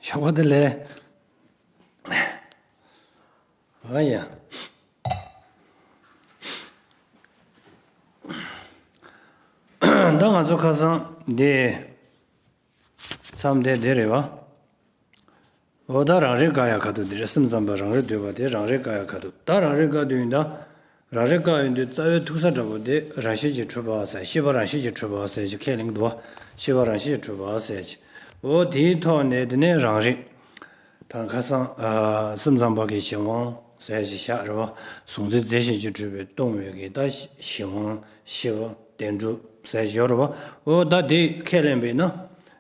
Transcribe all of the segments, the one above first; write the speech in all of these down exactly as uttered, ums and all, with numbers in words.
ཞོགས་པ་བདེ་ལེགས། ཨ་ཡ། ད་ང་ཚོ་ཁ་སང་འདི་མཚམས་འདི་འདི་རེད་བ། འོ་ད་རང་རིག་དགག་ཡ་ཁ་ཐུག་འདི་རེད། སེམས་ཙམ་པ་རང་རིག་འདོད་པ་དེ་རང་རིག་དགག་ཡ་ཁ་ཐུག་ད་རང་རིག་དགག་དུས་ཡིན་ད། རང་རིག་བཀག་ཡོང་དུས་རྩ་བའི་ཐུག་ས་འདྲ་པོ་དེ་རང་བཞིན་གྱིས་གྲུབ་པ་ཟེར། ཤེས་པ་རང་བཞིན་གྱིས་གྲུབ་པ་ཟེར་གྱི་ཁས་ལེན་གྱི་འདུག་ཤེས་པ་རང་བཞིན་གྱིས་གྲུབ་པ་ཟེར་གྱི། འོ་དེའི་ཐོག་ནས་དེ་ནས་རང་རིག་དང་ཁ་སང་ཨ་སེམས་ཙམ་པ་གི་གཞན་དབང་ཟེར་གྱི་བཞག་རེད་བ། གཟུང་འཛིན་རྫས་གཞན་གྱིས་གྲུབ་པའི་སྟོང་བའི་གི་ད་གཞན་དབང་ཤེས་པ་བདེན་གྲུབ་ཟེར་གྱི་ཡོད་རེད་བ། འོ་ད་དེ་ཁས་ལེན་པས་ན།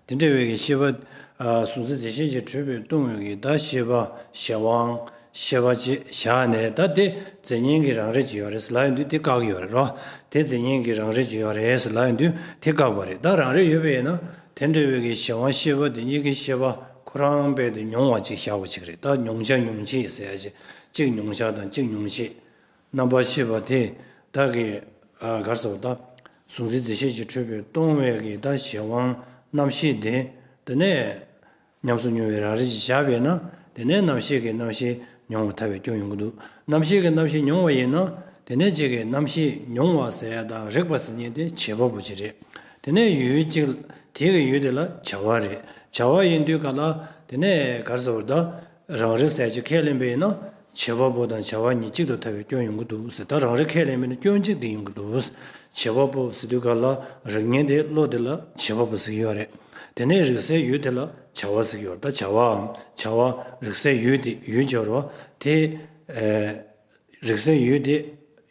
དེ་འདྲ་བའི་གི་ཤེས་པ། ཨ་གཟུང་འཛིན་རྫས་གཞན་གྱིས་གྲུབ་པའི་སྟོང་བའི་གི་ད་ཤེས་པ་གཞན་དབང་ཤེས་པ་ཅིག་བཞག་ནས་ད་དེ་རྫས་ངན་གྱི་རང་རིག་ཅིག་ཡོད་རེད་ཟེར་ལབ་ཡོང་དུས་དེ་བཀག་ཡོད་རེད་རོ། དེ་རྫས་ངན་གྱི་རང་རིག་ཅིག་ཡོད་རེད་ཟེར་ལབ་ཡོང་དུས་དེ་བཀག་པ་རེད། ད་རང་རིག་ཡོད་པ་ཡིན་ན་དེ་འདྲ་བའི་གི་གཞན་དབང་ཤེས་པ་དེ་གཉིས་ཀྱི་ཤེས་པ་ཁོ་རང་དཔེ་དེ་མྱོང་བ་ཅིག་བཞག་པ་ཅིག་རེད། ད་མྱོང་བྱ་མྱོང་བྱེད་ཟེར་ཡ་ཅིག་གཅིག་མྱོང་བྱ་དང་གཅིག་མྱོང་བྱེད། རྣམ་པར་ཤེས་པ་དེ་བདག་གི་ཨ་ག་རེ་ཟེར་བ་ད། གཟུང་འཛིན་རྫས་གཞན་གྱིས་གྲུབ་པའི་སྟོང་བའི་གི་ད་གཞན་དབང་རྣམ་ཤེས་དེ། དེ་ནས་ཉམས་སུ་མྱོང་བའི་རང་རིག་ཅིག་བཞག་པས་ན། དེ་ནས་རྣམ་ཤེས་ཀྱི་རྣམ་ཤེས་མྱོང་བ་ཐལ་བའི་སྐྱོན་ཡོང་གི་འདུག་རྣམ་ཤེས་ཀྱི་རྣམ་ཤེས་མྱོང་བ་ཡིན་ན། དེ་ནས་གཅིག་གི་རྣམ་ཤེས་མྱོང་བ་ཟེར་ཡ་དང་རིག་པ་ཟེར་མཁན་དེ་བྱེད་པ་པོ་ཅིག་རེད། དེ་ནས་ཡུལ་གཅིག་དེ་གི་ཡུལ་དེ་ལ་བྱ་བ་རེད། བྱ་བ་ཡིན་དུས་ག་ལ། དེ་ནས་ག་རེ་ཟེར་བ་ད། རང་རིག་ཟེར་ཅིག་ཁས་ལེན་པ་ཡིན་ན། བྱེད་པ་པོ་དང་བྱ་བ་གཉིས་གཅིག་ཏུ་ཐལ་བའི་སྐྱོན་ཡོང་གི་འདུག་ཟེར། ད་རང་རིག་ཁས་ལེན་པ་ཡིན་ན་སྐྱོན་གཅིག་དེ་ཡོང་གི་འདུག་བྱེད་པ་པོ་ཟེར་དུས་ག་ལ། རིག་མཁན་དེ་བློ་དེ་ལ་བྱེད་པ་པོ་ཟེར་གྱི་ཡོད་རེད། དེ་ནས་རིག་སའི་ཡུལ་དེ་ལ་བྱ་བ་ཟེར་གྱི་ཡོད་རེད། ད་བྱ་བའམ་བྱ་བ་རིག་སའི་ཡུལ་དེ་ཡུལ་སྦྱོར་བ་དེ། ཨེ། རིག་སའི་ཡུལ་དེ།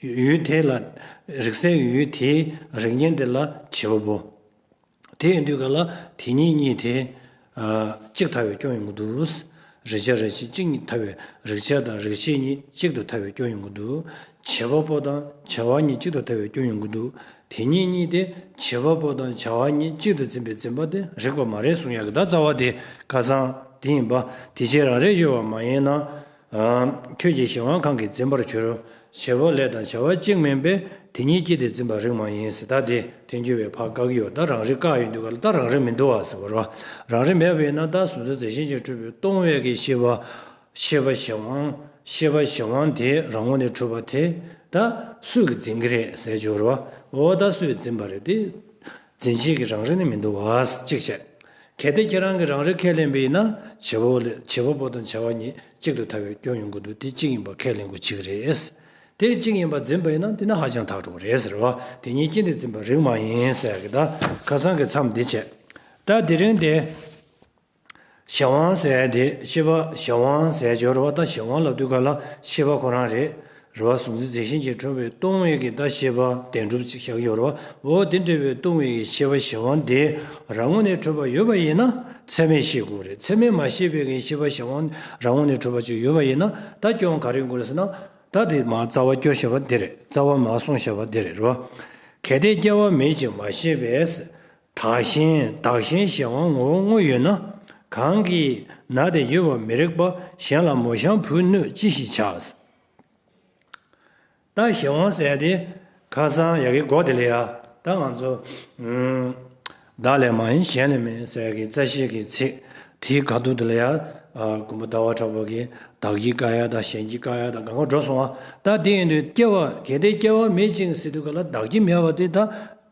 ཡུལ་དེ་ལ། རིག་སའི་ཡུལ་དེའི་རིག་མཁན་དེ་ལ་བྱེད་པ་པོ། དེ་ཡིན་དུས་ག་ལ་དེ་གཉིས་གཉིས་དེ། ཨ་གཅིག་ཐལ་བའི་སྐྱོན་ཡོང་གི་འདུག་རིག་བྱ་རིག་བྱེད་གཅིག་གཉིས་ཐལ་བའི་རིག་བྱ་དང་རིག་བྱེད་གཉིས་གཅིག་ཏུ་ཐལ་བའི་སྐྱོན་ཡོང་གི་འདུག་བྱེད་པ་པོ་དང་བྱ་བ་གཉིས་གཅིག་ཏུ་ཐལ་བའི་སྐྱོན་ཡོང་གི་འདུག་དེ་གཉིས་གཉིས་དེ་བྱེད་པ་པོ་དང་བྱ་བ་གཉིས་གཅིག་ཏུ་འཛིན་པའི་འཛིན་པ་དེ་རིག་པ་མ་རེད་གསུང་ཡག་གི་ད་རྩ་བ་དེ་ཁ་སང་དེ་ཡིན་པ། དེ་ཕྱིར་རང་རིག་གཡོ་བ་མ་ཡིན་ན། ཁྱོད་ཀྱིས་གཞན་དབང་གང་གིས་འཛིན་པར་འགྱུར། བྱེད་པ་ལས་དང་བྱ་བ་གཅིག་མིན་པས་དེ་གཉིས་ཀྱིས་དེ་འཛིན་པ་རིག་མ་ཡིན་ཟེར། ད་དེ་ཐལ་འགྱུར་བའི་ཕར་བཀག་གི་ཡོད། ད་རང་རིག་བཀག་ཡོད་དུས་ག་ལ་ད་རང་རིག་མི་འདུག་བ་ཟེར་བ་རེད་བ། རང་རིག་མེད་པ་ཡིན་ན་ད་གཟུང་འཛིན་རྫས་གཞན་གྱིས་གྲུབ་པའི་སྟོང་བའི་གི་ཤེས་པ། ཤེས་པ་གཞན་དབང་། ཤེས་པ་གཞན་དབང་དེ་རང་ངོས་ནས་གྲུབ་པ་དེ། ད་སུས་ཀྱིས་འཛིན་གྱི་རེད་ཟེར་གྱི་ཡོད་རེད་བ། འོ་ད་སུས་འཛིན་པ་རེད་དེ། འཛིན་བྱེད་ཀྱི་རང་རིག་ནི་མི་འདུག་བ། གཅིག་བཤད། གལ་ཏེ་ཁྱེད་རང་གིས་རང་རིག་ཁས་ལེན་པ་ཡིན་ན། བྱེད་པ་ལས་བྱེད་པ་པོ་དང་བྱ་བ་གཉིས་གཅིག་ཏུ་ཐལ་བའི་སྐྱོན་ཡོང་གི་འདུག་དེ་གཅིག་ཡིན་པ་ཁས་ལེན་དགོས་ཀྱི་རེད། དེ་གཅིག་ཡིན་པ་འཛིན་པ་ཡིན་ན་དེ་ནི་ཧ་ཅང་ཐག་གྲོགས་རེད་ཟེར་བ། དེ་གཉིས་ཀྱིས་དེ་འཛིན་པ་རིག་མ་ཡིན་ཟེར་གི་ད་ཁ་སང་གི་མཚམས་འདི་བྱས། ད་དེ་རིང་དེ། གཞན་དབང་ཟེར་ཡ་དེ་ཤེས་པ་གཞན་དབང་ཟེར་ཡ་ཅིག་ཡོད་རེད་བ། ད་གཞན་དབང་ལབ་དུས་ག་ལ་ཤེས་པ་ཁོ་རང་རེད། རེད་བ། གཟུང་འཛིན་རྫས་གཞན་གྱིས་གྲུབ་པའི་སྟོང་བའི་གི་ད་ཤེས་པ་བདེན་གྲུབ་ཅིག་བཞག་ཡོད་རེད་བ། འོ་དེ་འདྲ་བའི་སྟོང་བའི་གི་ཤེས་པ་གཞན་དབང་དེ་རང་ངོས་ནས་གྲུབ་པ་ཡོད་པ་ཡིན་ན་ཚད་མས་ཤེས་དགོས་རེད། ཚད་མས་མ་ཤེས་པའི་གི་ཤེས་པ་གཞན་དབང་རང་ངོས་ནས་གྲུབ་པ་ཅིག་ཡོད་པ་ཡིན་ན་ད་སྐྱོན་ག་རེ་ཡོང་གི་རེད་ཟེར་ན། ད་དེ་མར་རྩ་བ་སྐྱོར་བཞག་པ་དེ་རེད། རྩ་བ་མར་སོང་བཞག་པ་དེ་རེད་རེད་བ། གལ་ཏེ་སྐྱེ་བ་མེད་ཅིང་མ་སྐྱེས་པས། བདག་གཞན་བདག་གཞན་གཞན་དབང་ངོ་བོ་དངོས་ཡོད་ན། གང་གིས་ན་དེ་ཡོད་པར་མི་རིགས་པ། གཞན་ལ་མོ་གཤམ་བུ་སྣོད་ཅི་ཞིག་བྱ། ད་གཞན་དབང་ཟེར་ཡ་དེ་ཁ་སང་ཡ་གི་མགོ་དེ་ལ་ཡ་ད་ང་ཚོ་ཨུམ། བདག་ལས་མ་ཡིན་གཞན་ལས་མིན་ཟེར་ཡ་གི་རྩ་ཤེ་གི་ཚིག་དེའི་ཁ་ཐུག་དེ་ལ་ཡ། ཨ་མགོན་པོ་ཟླ་བ་གྲགས་པ་གིས་བདག་གིས་བཀག་ཡ་དང་གཞན་གྱིས་བཀག་ཡ་དང་གང་ག་འགྲོ་སོང་བ། ད་དེ་ཡིན་དུས་སྐྱེ་བ་གལ་ཏེ་སྐྱེ་བ་མེད་ཅིང་ཟེར་དུས་ག་ལ་བདག་གི་མེད་པ་དེ་ད།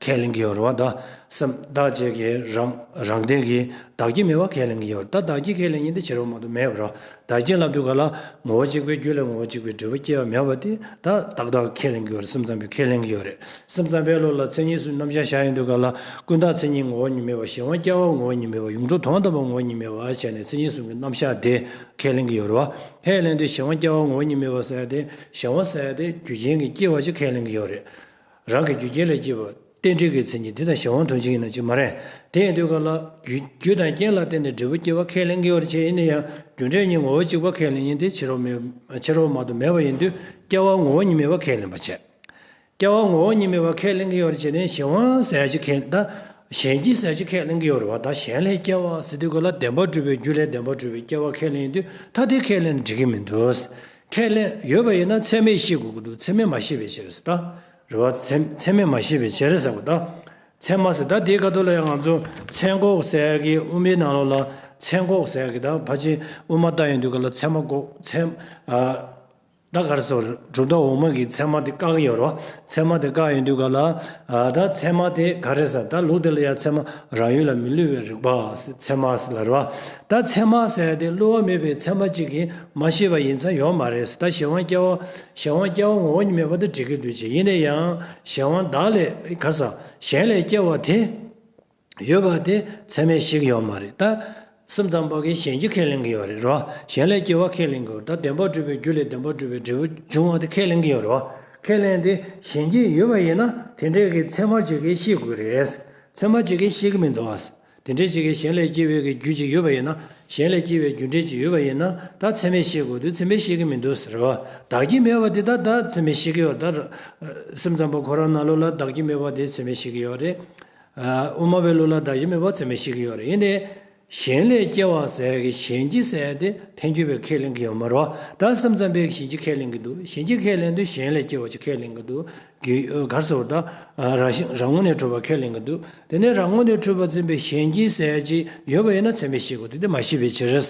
ཁས་ལེན་གྱི་ཡོད་རེད་བ། ད་སེམས་བདག་ཅིག་གི་རང་རང་སྟེང་གི་བདག་གི་མེད་པ་ཁས་ལེན་གྱི་ཡོད་རེད། ད་བདག་གི་ཁས་ལེན་མཁན་དེ་བྱེད་རོགས་མ་གཏོགས་མེད་པ་རེད། བདག་གི་ལབ་དུས་ག་ལ་ངོ་བོ་གཅིག་པའི་རྒྱུ་ལས་ངོ་བོ་གཅིག་པའི་འབྲས་བུ་སྐྱེ་བ་མེད་པ་དེ་ད་ཏག་ཏག་ཁས་ལེན་གྱི་ཡོད་རེད། སེམས་ཙམ་པས་ཁས་ལེན་གྱི་ཡོད་རེད། སེམས་ཙམ་པའི་བློ་ལ་མཚན་ཉིད་གསུམ་རྣམ་གཞག་བཞག་ཡོང་དུས་ག་ལ་ཀུན་བཏགས་མཚན་ཉིད་ངོ་བོ་ཉིད་མེད་པ། གཞན་དབང་སྐྱེ་བ་ངོ་བོ་ཉིད་མེད་པ། ཡོངས་གྲུབ་དོན་དམ་པ་ངོ་བོ་ཉིད་མེད་པ་བྱས་ནས་མཚན་ཉིད་གསུམ་གྱི་རྣམ་གཞག་དེ་ཁས་ལེན་གྱི་ཡོད་རེད་བ། ཁས་ལེན་དུས་གཞན་དབང་སྐྱེ་བ་ངོ་བོ་ཉིད་མེད་པ་ཟེར་ཡ་དེ་གཞན་དབང་ཟེར་ཡ་དེ་རྒྱུ་རྐྱེན་གྱིས་སྐྱེ་བ་ཅིག་ཁས་ལེན་གྱི་ཡོད་རེད། རང་གི་རྒྱུ་རྐྱེན་ལས་སྐྱེས་པ་རྟེན་འབྲེལ་གྱི་མཚན་ཉིད་དེ་དང་གཞན་དབང་དོན་གཅིག་ཡིན་ན་ཅིག་མ་རེད། དེ་ཡིན་དུས་ག་ལ་རྒྱུ་རྒྱུ་དང་རྐྱེན་ལ་བརྟེན་ནས་འབྲས་བུ་སྐྱེ་བ་ཁས་ལེན་གྱི་ཡོད་རེད་བྱས་ཡིན་ན་ཡང་རྒྱུ་འབྲས་གཉིས་ངོ་བོ་གཅིག་པ་ཁས་ལེན་ཡིན་དེ་ཕྱི་རོལ་མེད་ཕྱི་རོལ་མ་གཏོགས་མེད་པ་ཡིན་དུས་སྐྱེ་བ་ངོ་བོ་ཉིད་མེད་པ་ཁས་ལེན་པ་བྱས། སྐྱེ་བ་ངོ་བོ་ཉིད་མེད་པ་ཁས་ལེན་གྱི་ཡོད་རེད་བྱས་ནས་གཞན་དབང་ཟེར་ཡ་ཅིག་ཁས་ད་གཞན་གྱིས་ཟེར་ཡ་ཅིག་ཁས་ལེན་གྱི་ཡོད་རེད་བ། ད་གཞན་ལས་སྐྱེ་བ་ཟེར་དུས་ག་ལ་བདེན་པར་གྲུབ་པའི་རྒྱུ་ལས་བདེན་པར་གྲུབ་པའི་སྐྱེ་བ་ཁས་ལེན་ཡིན་དུས་ད་དེ་ཁས་ལེན་འགྲིག་གི་མི་འདུག་ཁས་ལེན་ཡོད་པ་ཡིན་ན་ཚད་མས་ཤེས་དགོས་ཀྱི་འདུག་ཚད་མས་མ་ཤེས་པའི་ཕྱིར་ཟེར་ད། རེད་བ། ཚད་ཚད་མས་མ་ཤེས་པའི་ཕྱིར་ཟེར་བ་ད། ཚད་མ་ཟེར་ད་དེའི་ཁ་ཐུག་ལ་ཡང་ང་ཚོ་མཚན་འགོག་ཟེར་གྱི་དབུ་མའི་ནང་ལོགས་ལ་ མཚན་འགོག་ཟེར་གི་ད་ཕལ་ཆེར་དབུ་མ་ལྟ་ཡོང་དུས་ག་ལ་ཚད་མ་འགོག་ཚད་ཨ། ད་ག་རེ་ཟེར་གྲུབ་མཐའ་འོག་མ་གི་ཚད་མ་དེ་བཀག་གི་ཡོད་རེད་བ། ཚད་མ་དེ་བཀག་ཡོང་དུས་ག་ལ་ཨ། ད་ཚད་མ་དེ་ག་རེ་ཟེར་ད་ལུགས་དེ་ལ་ཡང་ཚད་མ་རང་ཡུལ་ལ་མི་བསླུ་བའི་རིག་པ་ཚད་མ་ཟེར་ལ་རེད་བ། ད་ཚད་མ་ཟེར་དེ་བསླུ་བ་མེད་པའི་ཚད་མ་གཅིག་གིས་མ་ཤེས་པ་ཡིན་ཙང་ཡོད་མ་རེད། ད་གཞན་དབང་སྐྱེ་བ་གཞན་དབང་སྐྱེ་བ་ངོ་བོ་ཉིད་མེད་པ་དེ་འགྲིག་གི་འདུག་ཅེས། ཡིན་ན་ཡང་གཞན་དབང་བདག་ལས་ག་རེ་ཟེར་གཞན་ལས་སྐྱེ་བ་དེ། ཡོད་པ་དེ་ཚད་མས་ཤེས་ཀྱི་ཡོད་མ་རེད། ད་སེམས་ཙམ་པ་གིས་གཞན་གྱིས་ཁས་ལེན་གྱི་ཡོད་རེད་རོ། གཞན་ལས་སྐྱེ་བ་ཁས་ལེན་གྱི་ཡོད་རེད། ད་བདེན་པར་གྲུབ་པའི་རྒྱུ་ལས་བདེན་པར་གྲུབ་པའི་འབྲས་བུ་འབྱུང་བ་དེ་ཁས་ལེན་གྱི་ཡོད་རེད་བ། ཁས་ལེན་དེ་གཞན་གྱིས་ཡོད་པ་ཡིན་ན་དེ་འདྲའི་གི་ཚད་མ་ཅིག་གིས་ཤེས་དགོས་རེད། ཚད་མ་ཅིག་གིས་ཤེས་ཀྱི་མི་འདུག་ཨ། དེ་འདྲའི་ཅིག་གིས་གཞན་ལས་སྐྱེ་བའི་གི་རྒྱུ་ཅིག་ཡོད་པ་ཡིན་ན། གཞན་ལས་སྐྱེ་བའི་རྒྱུ་འབྲས་ཅིག་ཡོད་པ་ཡིན་ན་ད་ཚད་མས་ཤེས་དགོས་དུས་ཚད་མས་ཤེས་ཀྱི་མི་འདུག་ཟེར་བ། བདག་གིས་མེད་པ་དེ་ད་ད་ཚད་མས་ཤེས་ཀྱི་ཡོད། ད་སེམས་ཙམ་པ་ཁོ་རང་ནང་ལོགས་ལ་བདག་གིས་མེད་པ་དེ་ཚད་མས་ཤེས་ཀྱི་ཡོད་རེད། དབུ་མ་པའི་ལུགས་ལ་བདག་གིས་མེད་པ་ཚད་མས་ཤེས་ཀྱི་ཡོད་རེད། ཡིན་ནའི་གཞན་ལས་སྐྱེ་བ་ཟེར་གི་གཞན་གྱིས་ཟེར་དེ་ཐལ་འགྱུར་བས་ཁས་ལེན་གྱི་ཡོད་མ་རེད་བ། ད་སེམས་ཙམ་པས་གཞན་གྱིས་ཁས་ལེན་གྱི་འདུག་གཞན་གྱིས་ཁས་ལེན་དུས་གཞན་ལས་སྐྱེ་བ་ཅིག་ཁས་ལེན་གྱི་འདུག་གི་གར་སོར་ད་རང་བཞིན་རང་ངོས་ནས་གྲུབ་པ་ཁས་ལེན་གྱི་འདུག་དེ་ནས་རང་ངོས་ནས་གྲུབ་པ་འཛིན་པའི་གཞན་གྱིས་ཟེར་ཅིག་ཡོད་པ་ཡིན་ན་ཚད་མས་ཤེས་དགོས་དུས་དེ་མ་ཤེས་པའི་ཕྱིར།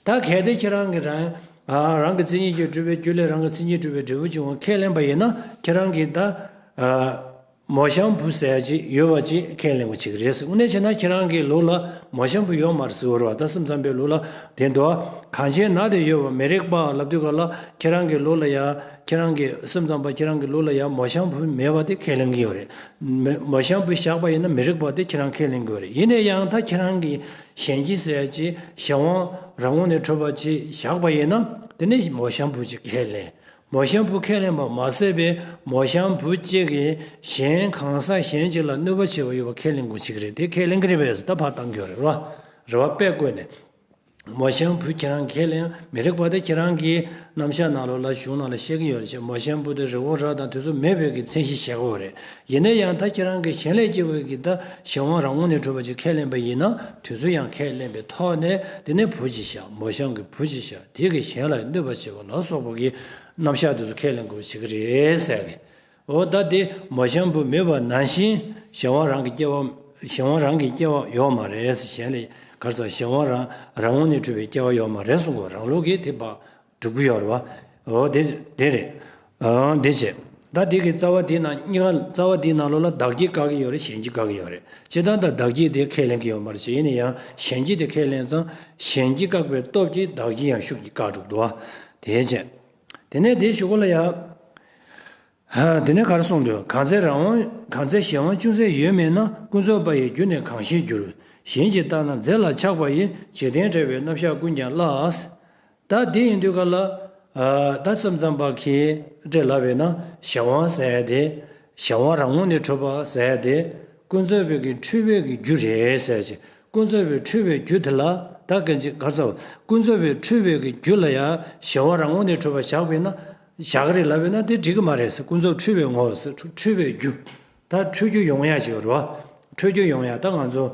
ད་གལ་ཏེ་ཁྱེད་རང་གིས་རང་རང་གི་མཚན་ཉིད་ཀྱིས་གྲུབ་པའི་རྒྱུ་ལས་རང་གི་མཚན་ཉིད་གྲུབ་པའི་འབྲས་བུ་འབྱུང་བ་ཁས་ལེན་པ་ཡིན་ན་ཁྱེད་རང་གིས་ད། མོ་གཤམ་བུ་ཟེར་ཡ་ཅིག་ཡོད་པ་ཅིག་ཁས་ལེན་དགོས་ཅིག་རེད་ཟེར། དངོས་གནས་བྱས་ན་ཁྱེད་རང་གི་ལུགས་ལ་མོ་གཤམ་བུ་ཡོད་མ་རེད་ཟེར་བ་རེད་བ། ད་སེམས་ཙམ་པའི་ལུགས་ལ་དེ་འདུག་གང་ཆེའི་ནགས་དེར་ཡོད་པ་མི་རིག་པ་ལབ་དུས་ག་ལ་ཁྱེད་རང་གི་ལུགས་ལ་ཡ་ཁྱེད་རང་གི་སེམས་ཙམ་པ་ཁྱེད་རང་གི་ལུགས་ལ་ཡ་མོ་གཤམ་བུ་མེད་པ་དེ་ཁས་ལེན་གྱི་ཡོད་རེད། མི་མོ་གཤམ་བུ་བཞག་པ་ཡིན་ན་མི་རིག་པ་དེ་ཁྱེད་རང་ཁས་ལེན་གྱི་ཡོད་རེད། ཡིན་ན་ཡང་ད་ཁྱེད་རང་གི་གཞན་གྱིས་ཟེར་ཡ་ཅིག་གཞན་དབང་རང་ངོས་ནས་གྲུབ་པ་ཅིག་བཞག་པ་ཡིན་ན་དེ་ནི་མོ་གཤམ་བུ་ཅིག་ཁས་ལེན། མོ་གཤམ་བུ་ཁས་ལེན་པ་མ་ཟད་པའི་མོ་གཤམ་བུ་གཅིག་གིས་གཞན་གང་ཟག་གཞན་གཅིག་ལ་གནོད་པ་བྱེད་པ་ཡོད་པ་ཁས་ལེན་དགོས་ཅིག་རེད། དེ་ཁས་ལེན་གྱི་རེད་པས་ད་ཕར་བཏང་གི་ཡོད་རེད་བ། རེད་བ་དཔེ་བཀོད་ནས། མོ་གཤམ་བུ་ཁྱེད་རང་ཁས་ལེན་མི་རིག་པ་དེ་ཁྱེད་རང་གི་རྣམ་གཞག་ནང་ལོགས་ལ་གཞུང་ནང་ལ་བཤད་ཀྱི་ཡོད་རེད་ཅེས། མོ་གཤམ་བུ་དེ་རི་བོ་ར་དང་དེ་ཚོ་མེད་པའི་གི་མཚན་གཞི་བཞག་གི་ཡོད་རེད། ཡིན་ན་ཡང་ད་ཁྱེད་རང་གིས་གཞན་ལས་སྐྱེ་བའི་གི་ད་གཞན་དབང་རང་ངོས་ནས་གྲུབ་པ་ཅིག་ཁས་ལེན་པ་ཡིན་ན་དེ་ཚོ་ཡང་ཁས་ལེན་པའི་ཐོག་ནས་དེ་ནས་བུ་ཅིག་བཞག་མོ་གཤམ་གྱི་བུ་ཅིག་བཞག་དེ་གིས་གཞན་ལ་གནོད་པ་བྱེད་པ་ལ་སོགས་པ་གི་རྣམ་གཞག་དེ་ཚོ་ཁས་ལེན་དགོས་བྱེད་ཀྱི་རེད་ཟེར་གི། འོ་ད་དེ་མོ་གཤམ་བུ་མེད་པ་ནང་བཞིན་གཞན་དབང་རང་གི་སྐྱེ་བ་གཞན་དབང་རང་གི་སྐྱེ་བ་ཡོད་མ་རེད་ཟེར། གཞན་ལས་ག་རེ་ཟེར་གཞན་དབང་རང་རང་ངོས་ནས་གྲུབ་པའི་སྐྱེ་བ་ཡོད་མ་རེད་གསུང་གི། རང་ལུགས་ཀྱིས་དེ་བ་སྒྲུབ་ཀྱི་ཡོད་རེད་བ། འོ་དེ་དེ་རེད། འོ་དེ་བྱས། ད་དེ་གི་རྩ་བ་དེའི་ནང་གཉིས་ཀ་རྩ་བ་དེའི་ནང་ལོགས་ལ་བདག་གིས་བཀག་གི་ཡོད་རེད། གཞན་གྱིས་བཀག་གི་ཡོད་རེད། སྤྱིར་བཏང་ད་བདག་གིས་དེ་ཁས་ལེན་གྱི་ཡོད་མ་རེད་ཅེས། ཡིན་ན་ཡང་གཞན་གྱིས་དེ་ཁས་ལེན་ཙང་གཞན་གྱིས་བཀག་པའི་སྟོབས་ཀྱིས་བདག་གིས་ཡང་ཤུགས་ཀྱིས་བཀག་འགྲོ་གི་འདུག་བ། དེ་བྱས། དེ་ནས་དེའི་གཞུག་གུ་ལ་ཡ། དེ་ནས་ག་རེ་གསུངས་འདུག་གང་ཚེ་རང་དབང་གང་ཚེ་གཞན་དབང་ཅུང་ཟད་ཡོད་མེད་ན། ཀུན་རྫོབ་པ་ཡི་རྒྱུ་ནི་གང་ཞིག་འགྱུར། གཞན་གྱིས་བརྟགས་ན་རྫས་ལ་ཆགས་པ་ཡི། འཇིག་རྟེན་བྲལ་བའི་རྣམ་གཞག་ཀུན་ཀྱང་བརླག་ད་དེ་ཡིན་དུས་ག་ལ། ད་མཚམས་མཚམས་པ་གིས་དེ་ལབ་པས་ན་གཞན་དབང་ཟེར་ཡ་དེ། གཞན་དབང་རང་ངོས་ནས་གྲུབ་པ་ཟེར་ཡ་དེ། ཀུན་རྫོབ་པའི་གི་འཁྲུལ་པའི་གི་རྒྱུ་རེད་ཟེར་ཅིག་ཀུན་རྫོབ་པའི་འཁྲུལ་པའི་རྒྱུ་དེ་ལ་ད་གང་ཅི་ག་རེ་ཟེར། ཀུན་རྫོབ་པའི་འཁྲུལ་པའི་གི་རྒྱུ་ལ་ཡང་གཞན་དབང་རང་ངོས་ནས་གྲུབ་པ་བཞག་པས་ན། བཞག་གི་རེད་ལབ་པས་ན་དེ་འགྲིག་གི་མ་རེད་ཟེར། ཀུན་རྫོབ་འཁྲུལ་པའི་ངོ་བོ་ཟེར། འཁྲུལ་པའི་རྒྱུ། ད་འཁྲུལ་རྒྱུ་ཡོང་ཡ་ཅིག་ཡོད་རེད་བ། འཁྲུལ་རྒྱུ་ཡོང་ཡ་ད་ང་ཚོ།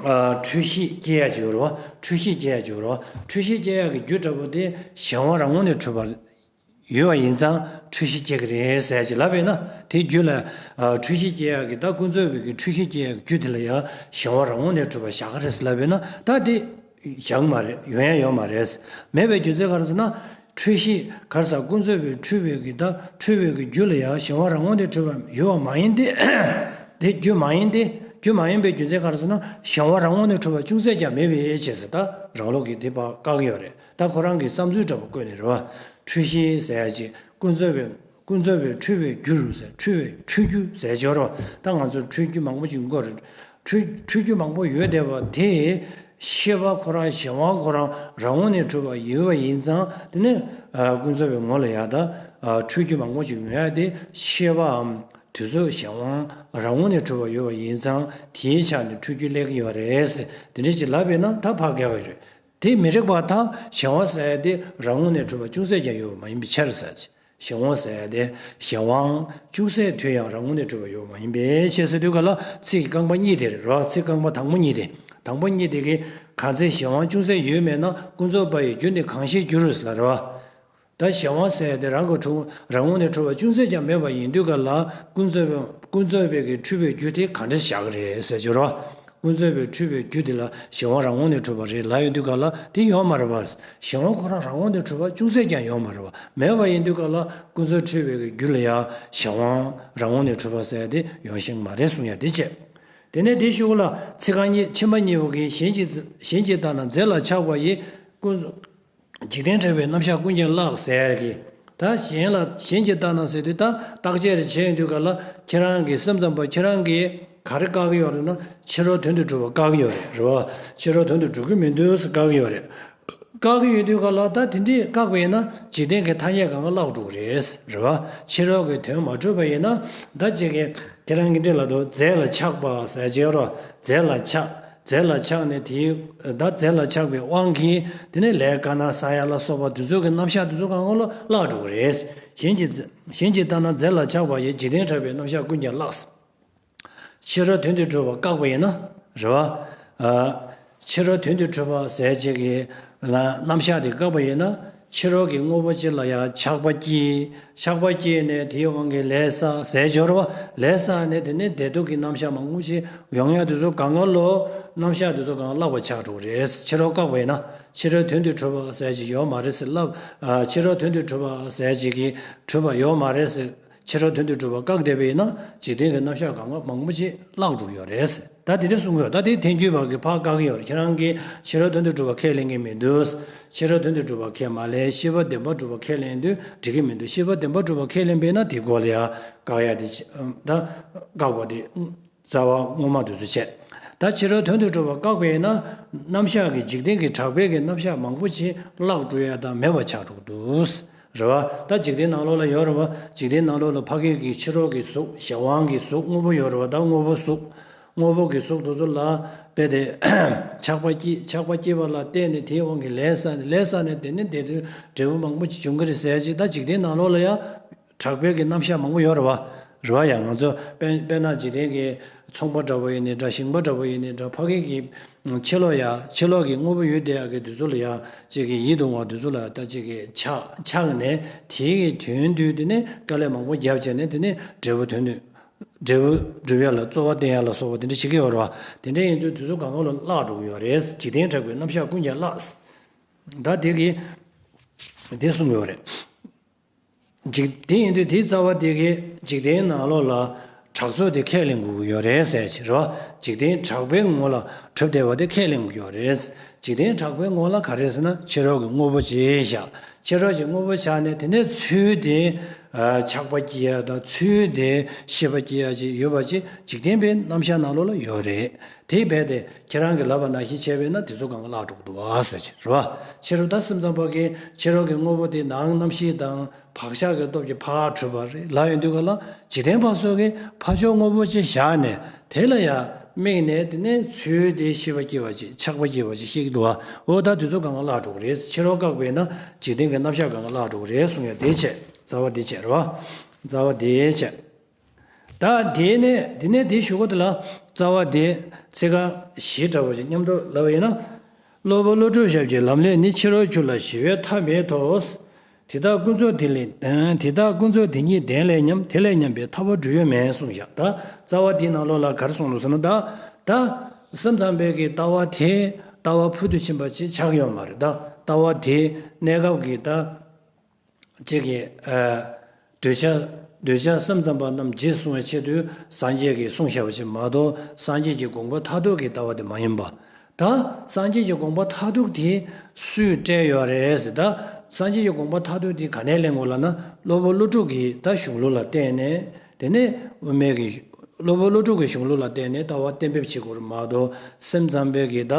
འཁྲུལ་གཞི་སྐྱེ་ཡ་ཅིག་ཡོད་རེད་བ། འཁྲུལ་གཞི་སྐྱེ་ཡ་ཅིག་ཡོད་རེད་བ། འཁྲུལ་གཞི་སྐྱེ་ཡ་གི་རྒྱུ་འདྲ་པོ་དེ་གཞན་དབང་རང་ངོས་ནས་གྲུབ་པ། ཡོད་པ་ཡིན་ཙང་འཁྲུལ་གཞི་སྐྱེ་གི་རེད་ཟེར་ཅིག་ལབ་པས་ན་དེའི་རྒྱུ་ལ། འཁྲུལ་གཞི་སྐྱེ་ཡག་གི་ད་ཀུན་རྫོབ་པའི་གི་འཁྲུལ་གཞི་སྐྱེ་ཡག་གི་རྒྱུ་དེ་ལ་ཡང་གཞན་དབང་རང་ངོས་ནས་གྲུབ་པ་བཞག་གི་རེད་ཟེར་ལབ་པས་ན་ད་དེ་བཞག་མ་རེད། ཡོང་ཡ་ཡོད་མ་རེད། མེད་པའི་རྒྱུ་མཚན་ག་རེ་ཟེར་ན། འཁྲུལ་གཞི་ག་རེ་ཟེར་ཀུན་རྫོབ་པའི་འཁྲུལ་པའི་གི་ད་འཁྲུལ་པའི་གི་རྒྱུ་ལ་ཡང་གཞན་དབང་རང་ངོས་ནས་གྲུབ་པ་ཡོད་པ་མ་ཡིན་ཏེ། དེ་རྒྱུ་མ་ཡིན་ཏེ། རྒྱུ་མ་ཡིན་པའི་རྒྱུ་མཚན་ག་རེ་ཟེར་ན་གཞན་དབང་རང་ངོས་ནས་གྲུབ་པ་ཅུང་ཟད་ཀྱང་མེད་པའི་ཕྱིར་ཟེར། ད་རང་ལུགས་ཀྱིས་དེ་བཀག་གི་ཡོད་རེད། ད་ཁོ་རང་གི་བསམ་ཚུལ་འདྲ་པོ་བཀོད་ནས་རེད་བ། འཁྲུལ་གཞི་ཟེར་ཡ་ཅིག་ཀུན་རྫོབ་པའི་ཀུན་རྫོབ་པའི་འཁྲུལ་པའི་རྒྱུ་རུ་ཟེར། འཁྲུལ་པའི་འཁྲུལ་རྒྱུ་ཟེར་ཅིག་ཡོད་རེད་བ། ད་ང་ཚོར་འཁྲུལ་རྒྱུ་མང་པོ་ཞིག་མགོ་རེད། འཁྲུལ་འཁྲུལ་རྒྱུ་མང་པོ་ཡོད་བསྡད་པ་དེ་ཤེས་པ་ཁོ་རང་གཞན་དབང་ཁོ་རང་རང་ངོས་ནས་གྲུབ་པ་ཡོད་པ་ཡིན་ཙང་དེ་ནི་ཀུན་རྫོབ་པའི་ངོ་ལ་ཡ་ད་འཁྲུལ་རྒྱུ་མང་པོ་ཞིག་ཡོང་ཡ་དེ་ཤེས་པའམ་དེ་ཚོ་གཞན་དབང་རང་ངོས་ནས་གྲུབ་པ་ཡོད་པ་ཡིན་ཙང་དེའི་ཆ་ནས་འཁྲུལ་རྒྱུ་སླེབས་ཀྱི་ཡོད་རེད་ཟེར། དེ་འདྲ་ཅིག་ལབ་པས་ན་ད་ཕར་རྒྱག་གི་རེད། དེ་མི་རིགས་པ་དང་གཞན་དབང་ཟེར་ཡ་དེ་རང་ངོས་ནས་གྲུབ་པ་ཅུང་ཟད་ཀྱང་ཡོད་པ་མ་ཡིན་པའི་ཕྱིར་ཟེར་གྱི། གཞན་དབང་ཟེར་ཡ་དེ་གཞན་དབང་ཅུང་ཟད་དུ་ཡང་རང་ངོས་ནས་གྲུབ་པ་ཡོད་པ་མ་ཡིན་པའི་ཕྱིར་ཟེར་དུས་ག་ལ་ཚིག་རྐང་པ་གཉིས་དེ་རེད་རོ། ཚིག་རྐང་པ་དང་པོ་གཉིས་དེ། དང་པོ་གཉིས་དེ་གི་གང་ཚེ་གཞན་དབང་ཅུང་ཟད་ཡོད་མེད་ན་ཀུན་རྫོབ་པ་ཡི་རྒྱུ་ནི་གང་ཞིག་འགྱུར་ཟེར་ལ་རེད་བ། ད་གཞན་དབང་ཟེར་ཡ་དེ་རང་གི་གྲུབ་རང་ངོས་ནས་གྲུབ་པ་ཅུང་ཟད་ཀྱང་མེད་པ་ཡིན་དུས་ག་ལ་ཀུན་རྫོབ་པའི་ཀུན་རྫོབ་པའི་གི་འཁྲུལ་པའི་རྒྱུ་དེ་ག་འདྲ་བཞག་གི་རེད་ཟེར་གྱི་རོ། ཀུན་རྫོབ་པའི་འཁྲུལ་པའི་རྒྱུ་དེ་ལ་གཞན་དབང་རང་ངོས་ནས་གྲུབ་པ་རེད་ལབ་ཡོང་དུས་སྒང་ལ་དེ་ཡོད་མ་རེད་པ། གཞན་དབང་ཁོ་རང་རང་ངོས་ནས་གྲུབ་པ་ཅུང་ཟད་ཀྱང་ཡོད་མ་རེད་པ། མེད་པ་ཡིན་དུས་སྒང་ལ་ཀུན་རྫོབ་འཁྲུལ་པའི་རྒྱུ་ལ་ཡང་གཞན་དབང་རང་ངོས་ནས་གྲུབ་པ་ཟེར་ཡ་དེ་ཡོང་ཤེས་མ་རེད་གསུང་ཡ་དེ་བྱས། དེ་ནས་དེའི་གཞུག་ལ་ཚིག་རྐང་གཉིས་ཕྱི་མ་གཉིས་པོ་གིས་གཞན་གྱི་གཞན་གྱི་ལྟར་ན་རྫས་ལ་ཆགས་པ་ཡིས་ཀུན་འཇིག་རྟེན་གྲགས་པའི་རྣམ་གཞག་ཀུན་ཀྱང་བརླག་ཟེར་གི། ད་གཞན་ལ་གཞན་གྱི་ལྟར་ན་ཟེར་དུས་ད་བརྟག་དཔྱད་རེ་བྱས་ཡོང་དུས་སྒང་ལ་ཁྱེད་རང་གི་སེམས་ཙམ་པ་ཁྱེད་རང་གིས་ག་རེ་བཀག་གི་ཡོད་རེད་ན། ཕྱི་རོལ་དོན་དུ་གྲུབ་པ་བཀག་གི་ཡོད་རེད། རེད་བ། ཕྱི་རོལ་དོན་དུ་གྲུབ་ཀྱི་མི་འདུག་ཟེར་བཀག་གི་ཡོད་རེད། བཀག་གི་ཡོད་དུས་སྒང་ལ་ད་དེ་འདྲས་བཀག་པ་ཡིན་ན་འཇིག་རྟེན་གྱི་ཐ་སྙད་སྒང་ག་བརླག་འགྲོ་གི་རེད། རེད་བ། ཕྱི་རོལ་གྱི་དོན་མ་གྲུབ་པ་ཡིན་ན་ད་ཅིག་གི་ཁྱེད་རང་གི་འདྲ་ལ་དོ་རྫས་ལ་ཆགས་པ་ཟེར་གྱི་ཡོད་རེད་བ། རྫས་ལ་ཆགས། རྫས་ལ་ཆགས་ནས་དེའི་ད་རྫས་ལ་ཆགས་པའི་དབང་གིས་དེ་ནས་ལས་དཀའ་ངལ་བཟོ་ཡ་ལ་སོགས་པ་དེ་ཚོ་གི་རྣམ་གཞག་དེ་ཚོ་གང་ག་ལ་བརླག་འགྲོ་གི་རེད། གཞན་གྱི་གཞན་གྱི་ལྟར་ན་རྫས་ལ་ཆགས་པ་ཡིས་འཇིག་རྟེན་གྲགས་པའི་རྣམ་གཞག་ཀུན་ཀྱང་བརླག། ཕྱི་རོལ་དོན་དུ་གྲུབ་པ་བཀག་པ་ཡིན་ན། རེད་བ། ཨ། ཕྱི་རོལ་དོན་དུ་གྲུབ་པ་ཟེར་བྱེད་ཀྱི་ལ་རྣམ་གཞག་དེ་བཀག་པ་ཡིན་ན། ཕྱི་རོལ་གྱི་དངོས་པོ་ཅིག་ལ་ཡང་ཆགས་པ་སྐྱེས། ཆགས་པ་སྐྱེས་ནས་དེའི་དབང་གིས་ལས་བསགས་ཟེར་སྦྱོར་བ། ལས་བསགས་ནས་དེ་ནས་བདེ་སྡུག་གི་རྣམ་གཞག་མང་པོ་ཞིག་ཡོང་ཡ་དེ་ཚོ་གང་ག་ལོ་རྣམ་གཞག་དེ་ཚོ་གང་བརླག་པ་ཆགས་འགྲོ་གི་རེད། ཕྱི་རོལ་བཀག་པ་ཡིན་ན། ཕྱི་རོལ་དོན་དུ་གྲུབ་པ་ཟེར་ཅིག་ཡོད་མ་རེད་ཟེར་ལབ། ཨ། ཕྱི་རོལ་དོན་དུ་གྲུབ་པ་ཟེར་ཅིག་གིས་གྲུབ་པ་ཡོད་མ་རེད་ཟེར། ཕྱི་རོལ་དོན་དུ་གྲུབ་པ་བཀག་བསྡད་པ་ཡིན་ན་འཇིག་རྟེན་གྱི་རྣམ་གཞག་གང་ག་མང་པོ་ཅིག་བརླག་འགྲོ་གི་ཡོད་རེད། ད་དེ་འདྲ་གསུང་གི་ཡོད། ད་དེ་ཐལ་འགྱུར་བ་གིས་ཕར་བཀག་གི་ཡོད་རེད། ཁྱེད་རང་གིས་ཕྱི་རོལ་དོན་དུ་གྲུབ་པ་ཁས་ལེན་གྱི་མི་འདུག། ཕྱི་རོལ་དོན་དུ་གྲུབ་པ་ཁས་མ་ལེན། ཤེས་པ་བདེན་པར་གྲུབ་པ་ཁས་ལེན་དུས་འགྲིག་གི་མི་འདུག། ཤེས་པ་བདེན་པར་གྲུབ་པ་ཁས་ལེན་པས་ན་དེའི་སྐོར་ལ་ཡང་བཀག་ཡ་དེ་ད་བཀག་པ་དེ་རྩ་བ་ངོ་མ་དེ་ཚོ་བྱས། ད་ཕྱི་རོལ་དོན་དུ་གྲུབ་པ་བཀག་པས་ན་རྣམ་གཞག་གི་འཇིག་རྟེན་གྱི་གྲགས་པའི་གི་རྣམ་གཞག་མང་པོ་ཞིག་བརླག་འགྲོ་ཡ་དང་མེད་པ་ཆགས་འགྲོ་གི་འདུག། རེད་བ། ད་འཇིག་རྟེན་ནང་ལོགས་ལ་ཡོད་རེད་བ། འཇིག་རྟེན་ནང་ལོགས་ལ་ཕ་གི་གི་ཕྱི་རོལ་གྱི་གཟུགས་གཞན་དབང་གི་གཟུགས་དངོས་པོ་ཡོད་རེད་བ། ད་དངོས་པོ་གཟུགས། དངོས་པོ་གི་གཟུགས་དེ་ཚོ་ལ་དཔེ་དེ་ཆགས་པ་སྐྱེས། ཆགས་པ་སྐྱེས་པ་ལ་བརྟེན་ནས་དེའི་དབང་གིས་ལས་བསགས་ནས། ལས་བསགས་ནས་དེ་ནས་དེ་དུས་འབྲས་བུ་མང་པོ་ཅིག་འབྱུང་གི་རེད་ཟེར་ཅིག། ད་འཇིག་རྟེན་ནང་ལོགས་ལ་ཡང་གྲགས་པའི་གི་རྣམ་གཞག་མང་པོ་ཡོད་རེད་བ། རེད་བ། ཡང་ང་ཚོ་དཔེ་དཔེར་ན་འཇིག་རྟེན་གྱི་ཚོང་པ་འདྲ་བོ་ཡིན་ནའི་འདྲ། ཞིང་པ་འདྲ་བོ་ཡིན་ནའི་འདྲ། ཕ་གི་གི་ཕྱི་ལོགས་ཡ་ཕྱི་ལོགས་ཀྱི་དངོས་པོ་ཡོད་བསྡད་ཡག་གི་དུས་ཚོད་ལ་ཡ་ཅིག་གི་ཡིད་དུ་འོང་བ་དུས་ཚོད་ལ་ད་ཅིག་གི་ཆགས་ཆགས་ནས་དེའི་གི་དོན་དུ་དེ་ནས་དཀའ་ལས་མང་པོ་བརྒྱབ་བྱས་ནས་དེ་ནས་འབྲས་བུ་དོན་དུ་འབྲས་བུ་སྒྲུབ་ཡ་ལ་རྩོལ་བ་བསྟེན་ཡ་ལ་སོགས་པ་དེ་འདྲ་བྱེད་ཀྱི་ཡོད་རེད་བ། དེ་འདྲ་ཡིན་དུས་དུས་ཚོད་གང་ག་ལ་བརླག་འགྲོ་གི་ཡོད་རེད། འཇིག་རྟེན་གྲགས་པའི་རྣམ་གཞག་ཀུན་ཀྱང་བརླག། ད་དེ་གི་དེ་གསུངས་ཡོད་རེད། འཇིག་དེ་ཡིན་དུས་དེའི་རྩ་བ་དེ་གིས་འཇིག་རྟེན་ནང་ལོགས་ལ་གྲགས་ཚོགས་དེ་ཁས་ལེན་དགོས་ཀྱི་ཡོད་རེད་ཟེར་ཞིག་རེད་བ། འཇིག་རྟེན་གྲགས་པའི་ངོ་ལ་གྲུབ་བསྡད་པ་དེ་ཁས་ལེན་དགོས་ཀྱི་ཡོད་རེད། འཇིག་རྟེན་གྲགས་པའི་ངོ་ལ་ག་རེ་ཟེར་ན་ཕྱི་རོལ་གྱི་དངོས་པོ་ཅིག་བཞག། ཕྱི་རོལ་གྱི་དངོས་པོ་བཞག་ནས་དེ་ནས་ཚུལ་དེ་ཆགས་པ་སྐྱེ་ཡ་དང་ཚུལ་དེ་ཤེས་པ་སྐྱེ་ཡ་ཅིག་ཡོད་པ་ཅིག་འཇིག་རྟེན་པའི་རྣམ་གཞག་ནང་ལོགས་ལ་ཡོད་རེད། དེ་རྦད་དེ་ཁྱེད་རང་གིས་ལབ་པ་ནང་བཞིན་བྱས་པས་ན་དེ་ཚོ་གང་ག་བརླག་འགྲོ་གི་འདུག་བ་ཟེར་གྱི་རེད་བ། ཕྱི་རོལ་ད་སེམས་ཙམ་པ་གིས་ཕྱི་རོལ་གྱི་དངོས་པོ་དེ་ནང་རྣམ་ཤེས་དང་བག་ཆགས་ཀྱི་སྟོབས་ཀྱིས་ཕར་གྲུབ་པ་རེད་ལབ་ཡོང་དུས་ག་ལ་འཇིག་རྟེན་པ་ཚོ་གིས་ཕར་ཕྱོགས་དངོས་པོ་ཅིག་བཞག་ནས་དེ་ལ་ཡང་དམིགས་ནས་དེ་ནས་ཚུལ་དེ་ཤེས་པ་སྐྱེ་བ་ཅིག་ཆགས་པ་སྐྱེ་བ་ཅིག་བཤད་ཀྱི་འདུག་བ། འོ་ད་དེ་ཚོ་གང་ག་བརླག་འགྲོ་གི་རེད། ཕྱི་རོལ་བཀག་པས་ན་འཇིག་རྟེན་གྱི་རྣམ་གཞག་གང་ག་བརླག་འགྲོ་གི་རེད་གསུང་ཡ་དེ་བྱས། རྩ་བ་དེ་བྱས་རེད་བ། རྩ་བ་དེ་བྱས། ད་དེ་ནས་དེ་ནས་དེའི་གཞུག་གུ་དེ་ལ་རྩ་བ་དེ་ཚིག་རྐང་བཞི་འདྲ་བོ་ཞིག་མཉམ་དུ་ལབ་པ་ཡིན་ན། གློ་བུར་གློ་དྲུག་ཞབས་ཀྱི་ལམ་ལས་ནི། ཕྱི་རོལ་རྒྱུ་ལ་ཞི་བའི་མཐའ་མེད་དོ། དེ་དག་ཀུན་རྫོབ་དེ་ལས་དེ་དག་ཀུན་རྫོབ་དེ་ཉིད་བདེན་ལས་སྙམ། དེ་ལས་སྙམ་པའི་ཐར་པ་འགྲུབ་ཡུལ་མེད་གསུངས་བཞག། ད་རྩ་བ་འདིའི་ནང་ལོགས་ལ་ག་རེ་གསུངས་འདུག་ཟེར་ན། ད་ད་སེམས་ཙམ་པའི་གི་ལྟ་བ་དེ་ལྟ་བ་ཕུལ་དུ་ཕྱིན་པ་ཅིག་ཆགས་ཡོད་མ་རེད། ད་ལྟ་བ་དེ་གནས་སྐབས་ཀྱི་ད། ཅིག་གིས། ཨ། གདུལ་བྱ། གདུལ་བྱ་སེམས་ཙམ་པ་རྣམས་རྗེས་བཟུང་བའི་ཆེད་དུ་སངས་རྒྱས་ཀྱིས་གསུངས་བཞག་པ་ཅིག་མ་གཏོགས། སངས་རྒྱས་ཀྱི་དགོངས་པ་མཐར་ཐུག་གི་ལྟ་བ་དེ་མ་ཡིན་པ། ད་སངས་རྒྱས་ཀྱི་དགོངས་པ་མཐར་ཐུག་དེ་སུས་སྤྲད་ཡོད་རེད་ཟེར། ད་སངས་རྒྱས་ཀྱི་དགོངས་པ་མཐར་ཐུག་དེ་ག་ནས་ལེན་དགོས་ལབ་ན། གློ་བུར་གློ་དྲུག་གི་ད་གཞུང་ལུགས་ལ་བརྟེན་ནས། དེ་ནས་དབུ་མའི་གི་གློ་བུར་གློ་དྲུག་གི་གཞུང་ལུགས་ལ་བརྟེན་ནས་ལྟ་བ་གཏན་འབེབས་བྱེད་དགོས་རེད་མ་གཏོགས། སེམས་ཙམ་པའི་གི་ད་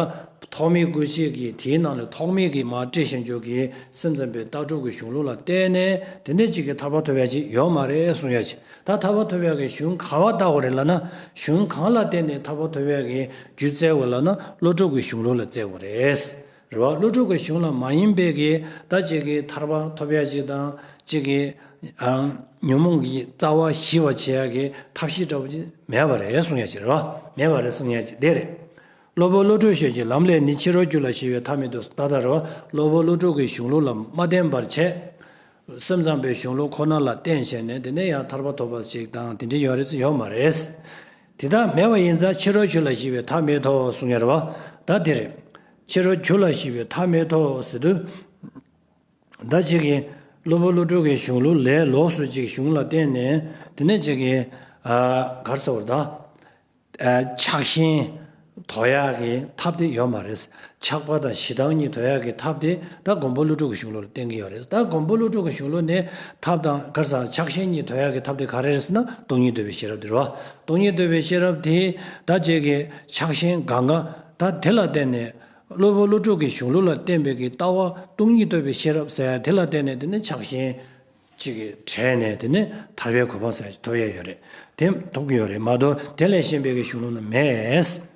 ཐོགས་མེད་སྐུ་མཆེད་ཀྱི་དེའི་ནང་ནས་ཐོགས་མེད་ཀྱི་མར་བཀྲལ་བཞག་རྒྱུ་གི་སེམས་ཙམ་པའི་ལྟ་གྲུབ་ཀྱི་གཞུང་ལུགས་ལ་བརྟེན་ནས་དེ་འདྲ་ཅིག་གི་ཐར་པ་ཐོབ་ཡ་ཅིག་ཡོད་མ་རེད་གསུང་ཡ་ཅིག། ད་ཐར་པ་ཐོབ་ཡ་གི་གཞུང་ག་བ་བལྟ་དགོས་རེད་ལབ་ན། གཞུང་གང་ལ་བརྟེན་ནས་ཐར་པ་ཐོབ་ཡ་གི་རྒྱུ་བཙལ་དགོས་ལབ་ན། གློ་དྲུག་གི་གཞུང་ལུགས་ལ་བཙལ་དགོས་རེད། རེད་བ། གློ་དྲུག་གི་གཞུང་ལ་མ་ཡིན་པའི་གི་ད་ཅིག་གི་ཐར་པ་ཐོབ་ཡ་ཅིག་དང་། ཅིག་གི་ཨང་ཉོན་མོངས་ཀྱི་རྩ་བ་ཞི་བར་བྱེད་ཡ་གི་ཐབས་ཤེས་འདྲ་བོ་ཅིག་མེད་པ་རེད་གསུང་ཡ་ཅིག་རེད་བ། མེད་པ་རེད་གསུང་ཡ་ཅིག་དེ་རེད། གློ་བུར་གློ་དྲུག་ཞབས་ཀྱི་ལམ་ལས་ནི། ཕྱི་རོལ་རྒྱུ་ལ་ཞི་བའི་མཐའ་མེད་དོ། ད་ལྟ་རེད་བ། གློ་བུར་གློ་དྲུག་གི་གཞུང་ལུགས་ལ་མ་བརྟེན་པར་བྱས། སེམས་ཙམ་པའི་གཞུང་ལུགས་ཁོ་ན་ལ་བརྟེན་བྱས་ནས་དེ་ནས་ཡང་ཐར་པ་ཐོབ་པ་ཞིག་དང་དེ་འདྲ་ཡོད་རེད་ཡོད་མ་རེད། དེ་དག་མེད་པ་ཡིན་ཙང་ཕྱི་རོལ་རྒྱུ་ལ་ཞེན་པའི་མཐའ་མེད་དོ་གསུང་ཡ་རེད་བ། ད་དེ་རེད། ཕྱི་རོལ་རྒྱུ་ལ་ཞེན་པའི་མཐའ་མེད་དོ་ཟེར་དུས། ད་ཅིག་གིས་གློ་བུར་ཀླུ་སྒྲུབ་ཀྱི་གཞུང་ལུགས་ལས་ལོགས་སུ་ཅིག་གཞུང་ལ་བརྟེན་ནས་དེ་ནས་ཅིག་གིས་ཨ་ག་རེ་ཟེར་བ་རེད་ད། ཨ་ཆགས་ཞེན་དོར་ཡག་གི་ཐབས་དེ་ཡོད་མ་རེད། ཆགས་པ་དང་ཞེ་སྡང་གཉིས་དོར་ཡག་གི་ཐབས་དེ་ད་མགོན་པོ་ཀླུ་སྒྲུབ་ཀྱི་གཞུང་ལུགས་ལ་བརྟེན་གྱི་ཡོད་རེད། ད་མགོན་པོ་ཀླུ་སྒྲུབ་ཀྱི་གཞུང་ལུགས་ནས་ཐབས་དང་ག་རེ་ཟེར་ཆགས་ཞེན་གཉིས་དོར་ཡག་གི་ཐབས་དེ་ག་རེ་རེད་ཟེར་ན་སྟོང་ཉིད་འདུལ་བའི་ཤེས་རབ་དེ་རེད་བ། སྟོང་ཉིད་འདུལ་བའི་ཤེས་རབ་དེ་ད་ཅིག་གིས་ཆགས་ཞེན་དགག་ང་ད་དེ་ལ་བརྟེན་ནས། གློ་བུར་ཀླུ་སྒྲུབ་ཀྱི་གཞུང་ལུགས་ལ་བརྟེན་པའི་གི་ལྟ་བ་སྟོང་ཉིད་རྟོགས་པའི་ཤེས་རབ་ཟེར་ཡ་དེ་ལ་བརྟེན་ནས་དེ་ནི་ཆགས་ཞེན་གཅིག་གིས་བྲལ་ནས་དེ་ནི་ཐར་པའི་གོ་འཕང་ཟེར་ཡ་ཅིག་ཐོབ་ཡ་ཡོད་རེད། དེ་ཐོབ་ཀྱི་ཡོད་རེད་མ་གཏོགས་དེ་ལས་གཞན་པའི་གི་གཞུང་ལུགས་ན་མེད།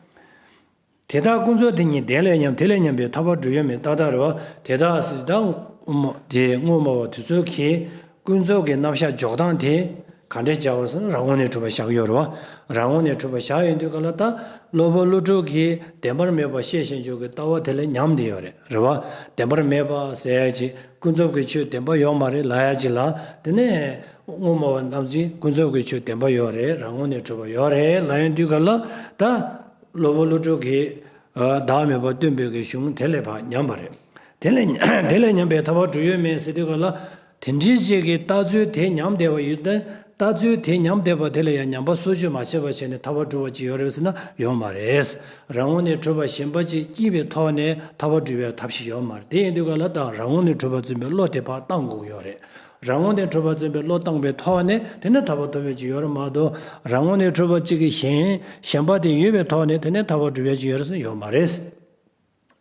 དེ་དག་ཀུན་རྫོབ་དེ་ཉིད་བདེན་ལས་སྙམ་དེ་ལས་ཉམས་པའི་ཐར་པ་གྲུབ་ཡོད་མེད་ཏག་ཏག་རེད་བ། དེ་དག་ཟེར་ད་དངོས་མ་དེ་དངོས་མ་བ་དེ་ཚོ་གིས། ཀུན་རྫོབ་ཀྱི་རྣམ་གཞག་འཇོག་སྟངས་དེ་ག་འདྲས་བྱ་བར་སོང་ན་རང་ངོས་ནས་གྲུབ་པ་བཞག་ཡོད་རེད་བ། རང་ངོས་ནས་གྲུབ་པ་བཞག་ཡོད་དུས་ག་ལ་ད་གློ་བུར་ཀླུ་སྒྲུབ་ཀྱིས་བདེན་པར་མེད་པ་ཤེས་བཞིན་བརྗོད་ཀྱི་ལྟ་བ་དེ་ལས་ཉམས་བསྡད་ཡོད་རེད་རེད་བ། བདེན་པར་མེད་པ་ཟེར་ཡ་ཅིག་ཀུན་རྫོབ་ཀྱི་ཆོས་བདེན་པ་ཡོད་མ་རེད་ལབ་ཡ་ཅིག་ལ་དེ་ནས་དངོས་མ་བ་རྣམས་ཀྱིས་ཀུན་རྫོབ་ཀྱི་ཆོས་བདེན་པ་ཡོད་རེད་རང་ངོས་ནས་གྲུབ་པ་ཡོད་རེད་ལབ་ཡོད་དུས་ག་ལ་ད་གློ་བུར་ཀླུ་སྒྲུབ་ཀྱིས་བདག་མེད་པ་སྟོན་པའི་གི་གཞུང་དེ་ལས་ཕར་ཉམས་པ་རེད། དེ་ལས་དེ་ལས་ཉམས་པའི་ཐར་པ་གྲུབ་ཡོད་མེད་ཟེར་དུས་ག་ལ། དེ་འདྲའི་ཅིག་གི་ལྟ་ཚུལ་དེ་ཉམས་བསྡད་པ་ཡོད་དེ། ལྟ་ཚུལ་དེ་ཉམས་བསྡད་པ་དེ་ལ་ཡང་ཉམས་པ་སོར་ཆུད་མ་བྱས་པ་བྱས་ནས་ཐར་པ་གྲུབ་པ་ཅིག་ཡོད་རེད་ཟེར་ན་ཡོད་མ་རེད། རང་ངོས་ནས་གྲུབ་པ་གཞན་པ་ཅིག་སྐྱེས་པའི་ཐོག་ནས་ཐར་པ་གྲུབ་པའི་ཐབས་ཤིག་ཡོད་མ་རེད། དེ་ཡིན་དུས་ག་ལ་ད་རང་ངོས་ནས་གྲུབ་པ་འཛིན་པའི་བློ་དེ་ཕར་བཏང་དགོས་ཀྱི་ཡོད་རེད། རང་ངོས་ནས་གྲུབ་པ་འཛིན་པའི་བློ་བཏང་པའི་ཐོག་ནས་དེ་ནས་ཐར་པ་ཐོབ་ཡ་ཅིག་ཡོད་རེད་མ་གཏོགས་རང་ངོས་ནས་གྲུབ་པ་གཅིག་གི་གཞན་གཞན་པ་དེ་ཡོད་པའི་ཐོག་ནས་དེ་ནས་ཐར་པ་གྲུབ་ཡ་ཅིག་ཡོད་རེད་ཟེར་ན་ཡོད་མ་རེད།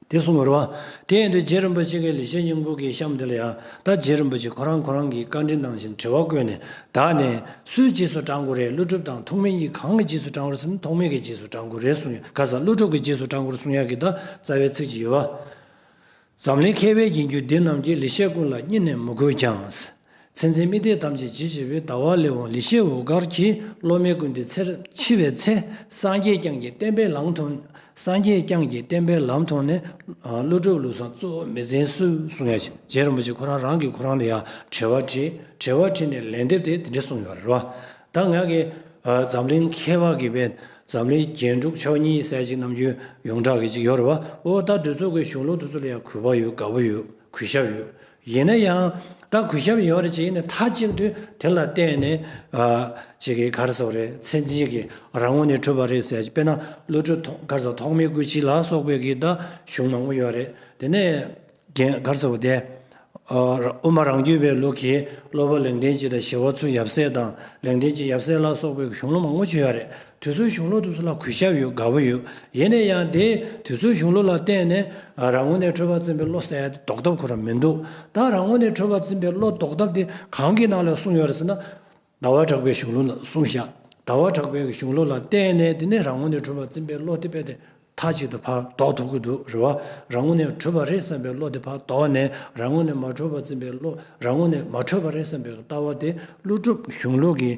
དེ་གསུངས་པ་རེད་བ། དེ་ཡིན་དུས་རྗེ་རིན་པོ་ཆེ་གིས་ལེགས་བཤད་སྙིང་པོ་གི་གཤམ་དེ་ལ་ཡང་ད་རྗེ་རིན་པོ་ཆེ་ཁོ་རང་ཁོ་རང་གི་བཀའ་འདྲི་ནང་བཞིན་དྲི་བ་བཀོད་ནས་བདག་ནི་སུའི་རྗེས་སུ་འབྲང་དགོས་རེད། ཀླུ་སྒྲུབ་དང་ཐོགས་མེད་གཉིས་གང་གི་རྗེས་སུ་འབྲང་དགོས་རེད་ཟེར་ན་ཐོགས་མེད་ཀྱི་རྗེས་སུ་འབྲང་དགོས་རེད་གསུངས་ཡོད། ག་ས་ཀླུ་སྒྲུབ་ཀྱི་རྗེས་སུ་འབྲང་དགོས་རེད་གསུང་ཡག་གི་ད་རྩ་བའི་ཚིག་ཅིག་ཡོད་བ། འཛམ་གླིང་མཁས་པའི་རྒྱན་གྱུར་འདི་རྣམས་ཀྱིས། ལེགས་བཤད་ཀུན་ལ་སྙིང་ནས་མོས་གུས་ཀྱང་། མཚན་འཛིན་རྨི་ལྟས་ཐམས་ཅད་ཇི་བཞིན་པའི། ཟླ་བ་ལེགས་འོང་ལེགས་བཤད་འོད་དཀར་གྱིས། བློ་མེད་ཀུན་ཏུ་འཚེར་འཆི་བའི་ཚེ། སངས་རྒྱས་བསྐྱངས་ཀྱིས་བསྟན་པའི་ལམ་མཐོང་། སངས་རྒྱས་བསྐྱངས་ཀྱིས་བསྟན་པའི་ལམ་མཐོང་ནས། ཀླུ་སྒྲུབ་ལུགས་བཟང་གཙོ་བོ་མི་འཛིན་སུས་གསུང་ཡ་ཞིག་རྗེ་རིན་པོ་ཆེ་ཁོ་རང་རང་གིས་ཁོ་རང་ལ་ཡང་དྲི་བ་དྲིས། དྲི་བ་དྲིས་ནས་ལན་འདེབས་དེ་དེ་འདྲ་གསུངས་ཡོད་རེད་བ། ད་ང་གིས་འཛམ་གླིང་མཁས་པ་གི་བས་འཛམ་གླིང་རྒྱན་དྲུག་མཆོག་གཉིས་ཟེར་ཅིག་ནམ་རྒྱུན་ཡོངས་གྲགས་ཀྱི་ཅིག་ཡོད་རེད་བ། ཨོ་ད་དེ་ཚོ་གི་གཞུང་ལུགས་དེ་ཚོ་ལ་ཡང་གུས་པ་ཡོད། དགའ་པོ་ཡོད། གུས་ཞབས་ཡོད། ཡིན་ན་ཡང་ད་གུས་ཞབས་ཡོད་རེད་ཅེས་ཡིན་ན་མཐའ་གཅིག་ཏུ་དེ་ལ་བརྟེན་ནས་ཅིག་གི་ག་རེ་ཟེར་རེད། མཚན་འཛིན་གྱི་རང་ངོས་ནས་གྲུབ་པ་རེད་ཟེར། དཔེར་ན་ཀླུ་སྒྲུབ་ཐོགས་ག་རེ་ཟེར་ཐོགས་མེད་སྐུ་མཆེད་ལ་སོགས་པའི་གི་ད་གཞུང་མང་པོ་ཡོད་རེད། དེ་ནས་རྒན་ག་རེ་ཟེར་བ་དེ། དབུ་མ་རང་རྒྱུད་པའི་ལུགས་ཀྱི་སློབ་དཔོན་ལེགས་ལྡན་འབྱེད་དང་ཞི་བ་འཚོའི་ཡབ་སྲས་དང་ལེགས་ལྡན་འབྱེད་ཡབ་སྲས་ལ་སོགས་པའི་གཞུང་ལུགས་མང་པོ་ཅིག་ཡོད་རེད། དེ་ཚོའི་གཞུང་ལུགས་དེ་ཚོ་ལ་གུས་ཞབས་ཡོད། དགའ་པོ་ཡོད། ཡིན་ན་ཡང་དེ་དེ་ཚོའི་གཞུང་ལུགས་ལ་བརྟེན་ནས་རང་ངོས་ནས་གྲུབ་པ་འཛིན་པའི་བློ་ཟེར་ཡ་དེ་ལྡོག་ཐབས་ཁོ་རང་མི་འདུག་ད་རང་ངོས་ནས་གྲུབ་པ་འཛིན་པའི་བློ་ལྡོག་ཐབས་དེ་གང་གི་ནང་ལ་གསུངས་ཡོད་རེད་ཟེར་ན། ཟླ་བ་གྲགས་པའི་གཞུང་ལུགས་ལ་གསུངས་ཤག་ཟླ་བ་གྲགས་པའི་གཞུང་ལུགས་ལ་བརྟེན་ནས་དེ་ནས་རང་ངོས་ནས་གྲུབ་པ་འཛིན་པའི་བློ་དེ་དཔེ་དེ་མཐའ་གཅིག་ཏུ་ཕར་ལྡོག་ཐུབ་ཀྱི་འདུག་རེད་བ། རང་ངོས་ནས་གྲུབ་པ་རེད་བསམ་པའི་བློ་དེ་ཕར་ལྡོག་ནས་རང་ངོས་ནས་མ་གྲུབ་པ་འཛིན་པའི་བློ། རང་ངོས་ནས་མ་གྲུབ་པ་རེད་བསམ་པའི་ལྟ་བ་དེ་ཀླུ་སྒྲུབ་གཞུང་ལུགས་ཀྱི་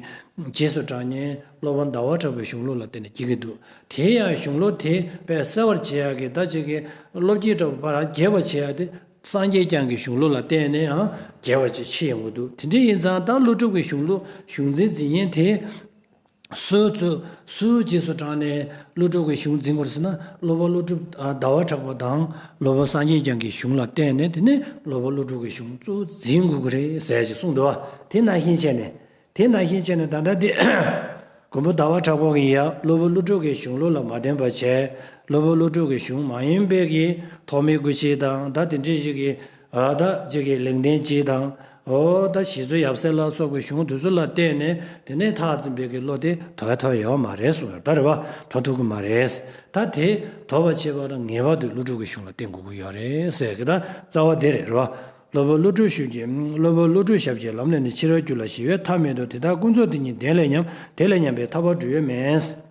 རྗེས་སུ་འབྲང་མཁན་སློབ་དཔོན་ཟླ་བ་གྲགས་པའི་གཞུང་ལུགས་ལ་བརྟེན་ནས་སྐྱེ་གི་འདུག་དེ་ཡང་གཞུང་ལུགས་དེ་དཔེ་གསལ་བར་བྱེད་ཡག་གི་ད་ཅིག་གི་བློ་སྐྱེད་འདྲ་པོ་ཕར་རྒྱས་པར་བྱེད་ཡག་དེ། སངས་རྒྱས་བསྐྱངས་ཀྱི་གཞུང་ལུགས་ལ་བརྟེན་ནས་ཡང་རྒྱས་པར་ཅིག་ཕྱེ་ཡོང་གི་འདུག་དེ་འདྲ་ཡིན་ཙང་ད་ཀླུ་སྒྲུབ་ཀྱི་གཞུང་ལུགས་གཞུང་འཛིན་འཛིན་མཁན་དེ་སུ་ཚོ་སུའི་རྗེས་སུ་འབྲངས་ནས་ཀླུ་སྒྲུབ་ཀྱི་གཞུང་འཛིན་དགོས་ཟེར་ན་སློབ་དཔོན་ཀླུ་སྒྲུབ་ཟླ་བ་གྲགས་པ་དང་སློབ་དཔོན་སངས་རྒྱས་བསྐྱངས་ཀྱི་གཞུང་ལ་བརྟེན་ནས་དེ་ནས་སློབ་དཔོན་ཀླུ་སྒྲུབ་ཀྱི་གཞུང་གཙོ་བོ་འཛིན་དགོས་ཀྱི་རེད་ཟེར་ཅིག་གསུངས་འདུག་བ། དེ་ནང་བཞིན་བྱས་ནས། དེ་ནང་བཞིན་བྱས་ནས་ད་ལྟ་འདི། མགོན་པོ་ཟླ་བ་གྲགས་པ་གི་ཡ་སློབ་དཔོན་ཀླུ་སྒྲུབ་ཀྱི་གཞུང་ལུགས་ལ་མ་བརྟེན་པ་བྱས། སློབ་དཔོན་ཀླུ་སྒྲུབ་ཀྱི་གཞུང་མ་ཡིན་པའི་གི་ཐོགས་མེད་སྐུ་མཆེད་དང་ད་དེ་འདྲའི་ཞིག་གི་ཨ་ད་ཅིག་གི་ལེགས་ལྡན་འབྱེད་དང་། ཨོ་ད་ཞི་འཚོའི་ཡབ་སྲས་ལ་སོགས་པའི་གཞུང་དེ་ཚོ་ལ་བརྟེན་ནས་དེ་ནས་མཐར་འཛིན་པའི་གི་བློ་དེ་དོར་ཐུབ་ཡོད་མ་རེད་གསུངས་ཡོད་ད་རེད་བ། དོར་ཐུབ་ཀྱི་མ་རེད། ད་དེ་དོར་བ་བྱེད་པ་ལ་ངེས་པར་དུ་ཀླུ་སྒྲུབ་ཀྱི་གཞུང་ལ་བརྟེན་དགོས་ཀྱི་ཡོད་རེད་ཟེར་གི་ད་རྩ་བ་དེ་རེད་རེད་བ། སློབ་དཔོན་ཀླུ་སྒྲུབ་ཞབས་ཀྱིས། སློབ་དཔོན་ཀླུ་སྒྲུབ་ཞབས་ཀྱིས་ལམ་ལས་ནི་ཕྱི་རོལ་རྒྱུ་ལ་ཞེན་པའི་མཐའ་མེད་དོ། དེ་དག་ཀུན་རྫོབ་དེ་ཉིད་བདེན་ལས་སྙམ། དེ་ལས་ཉམས་པའི་ཐར་པ་གྲུབ་ཡོད་མེད།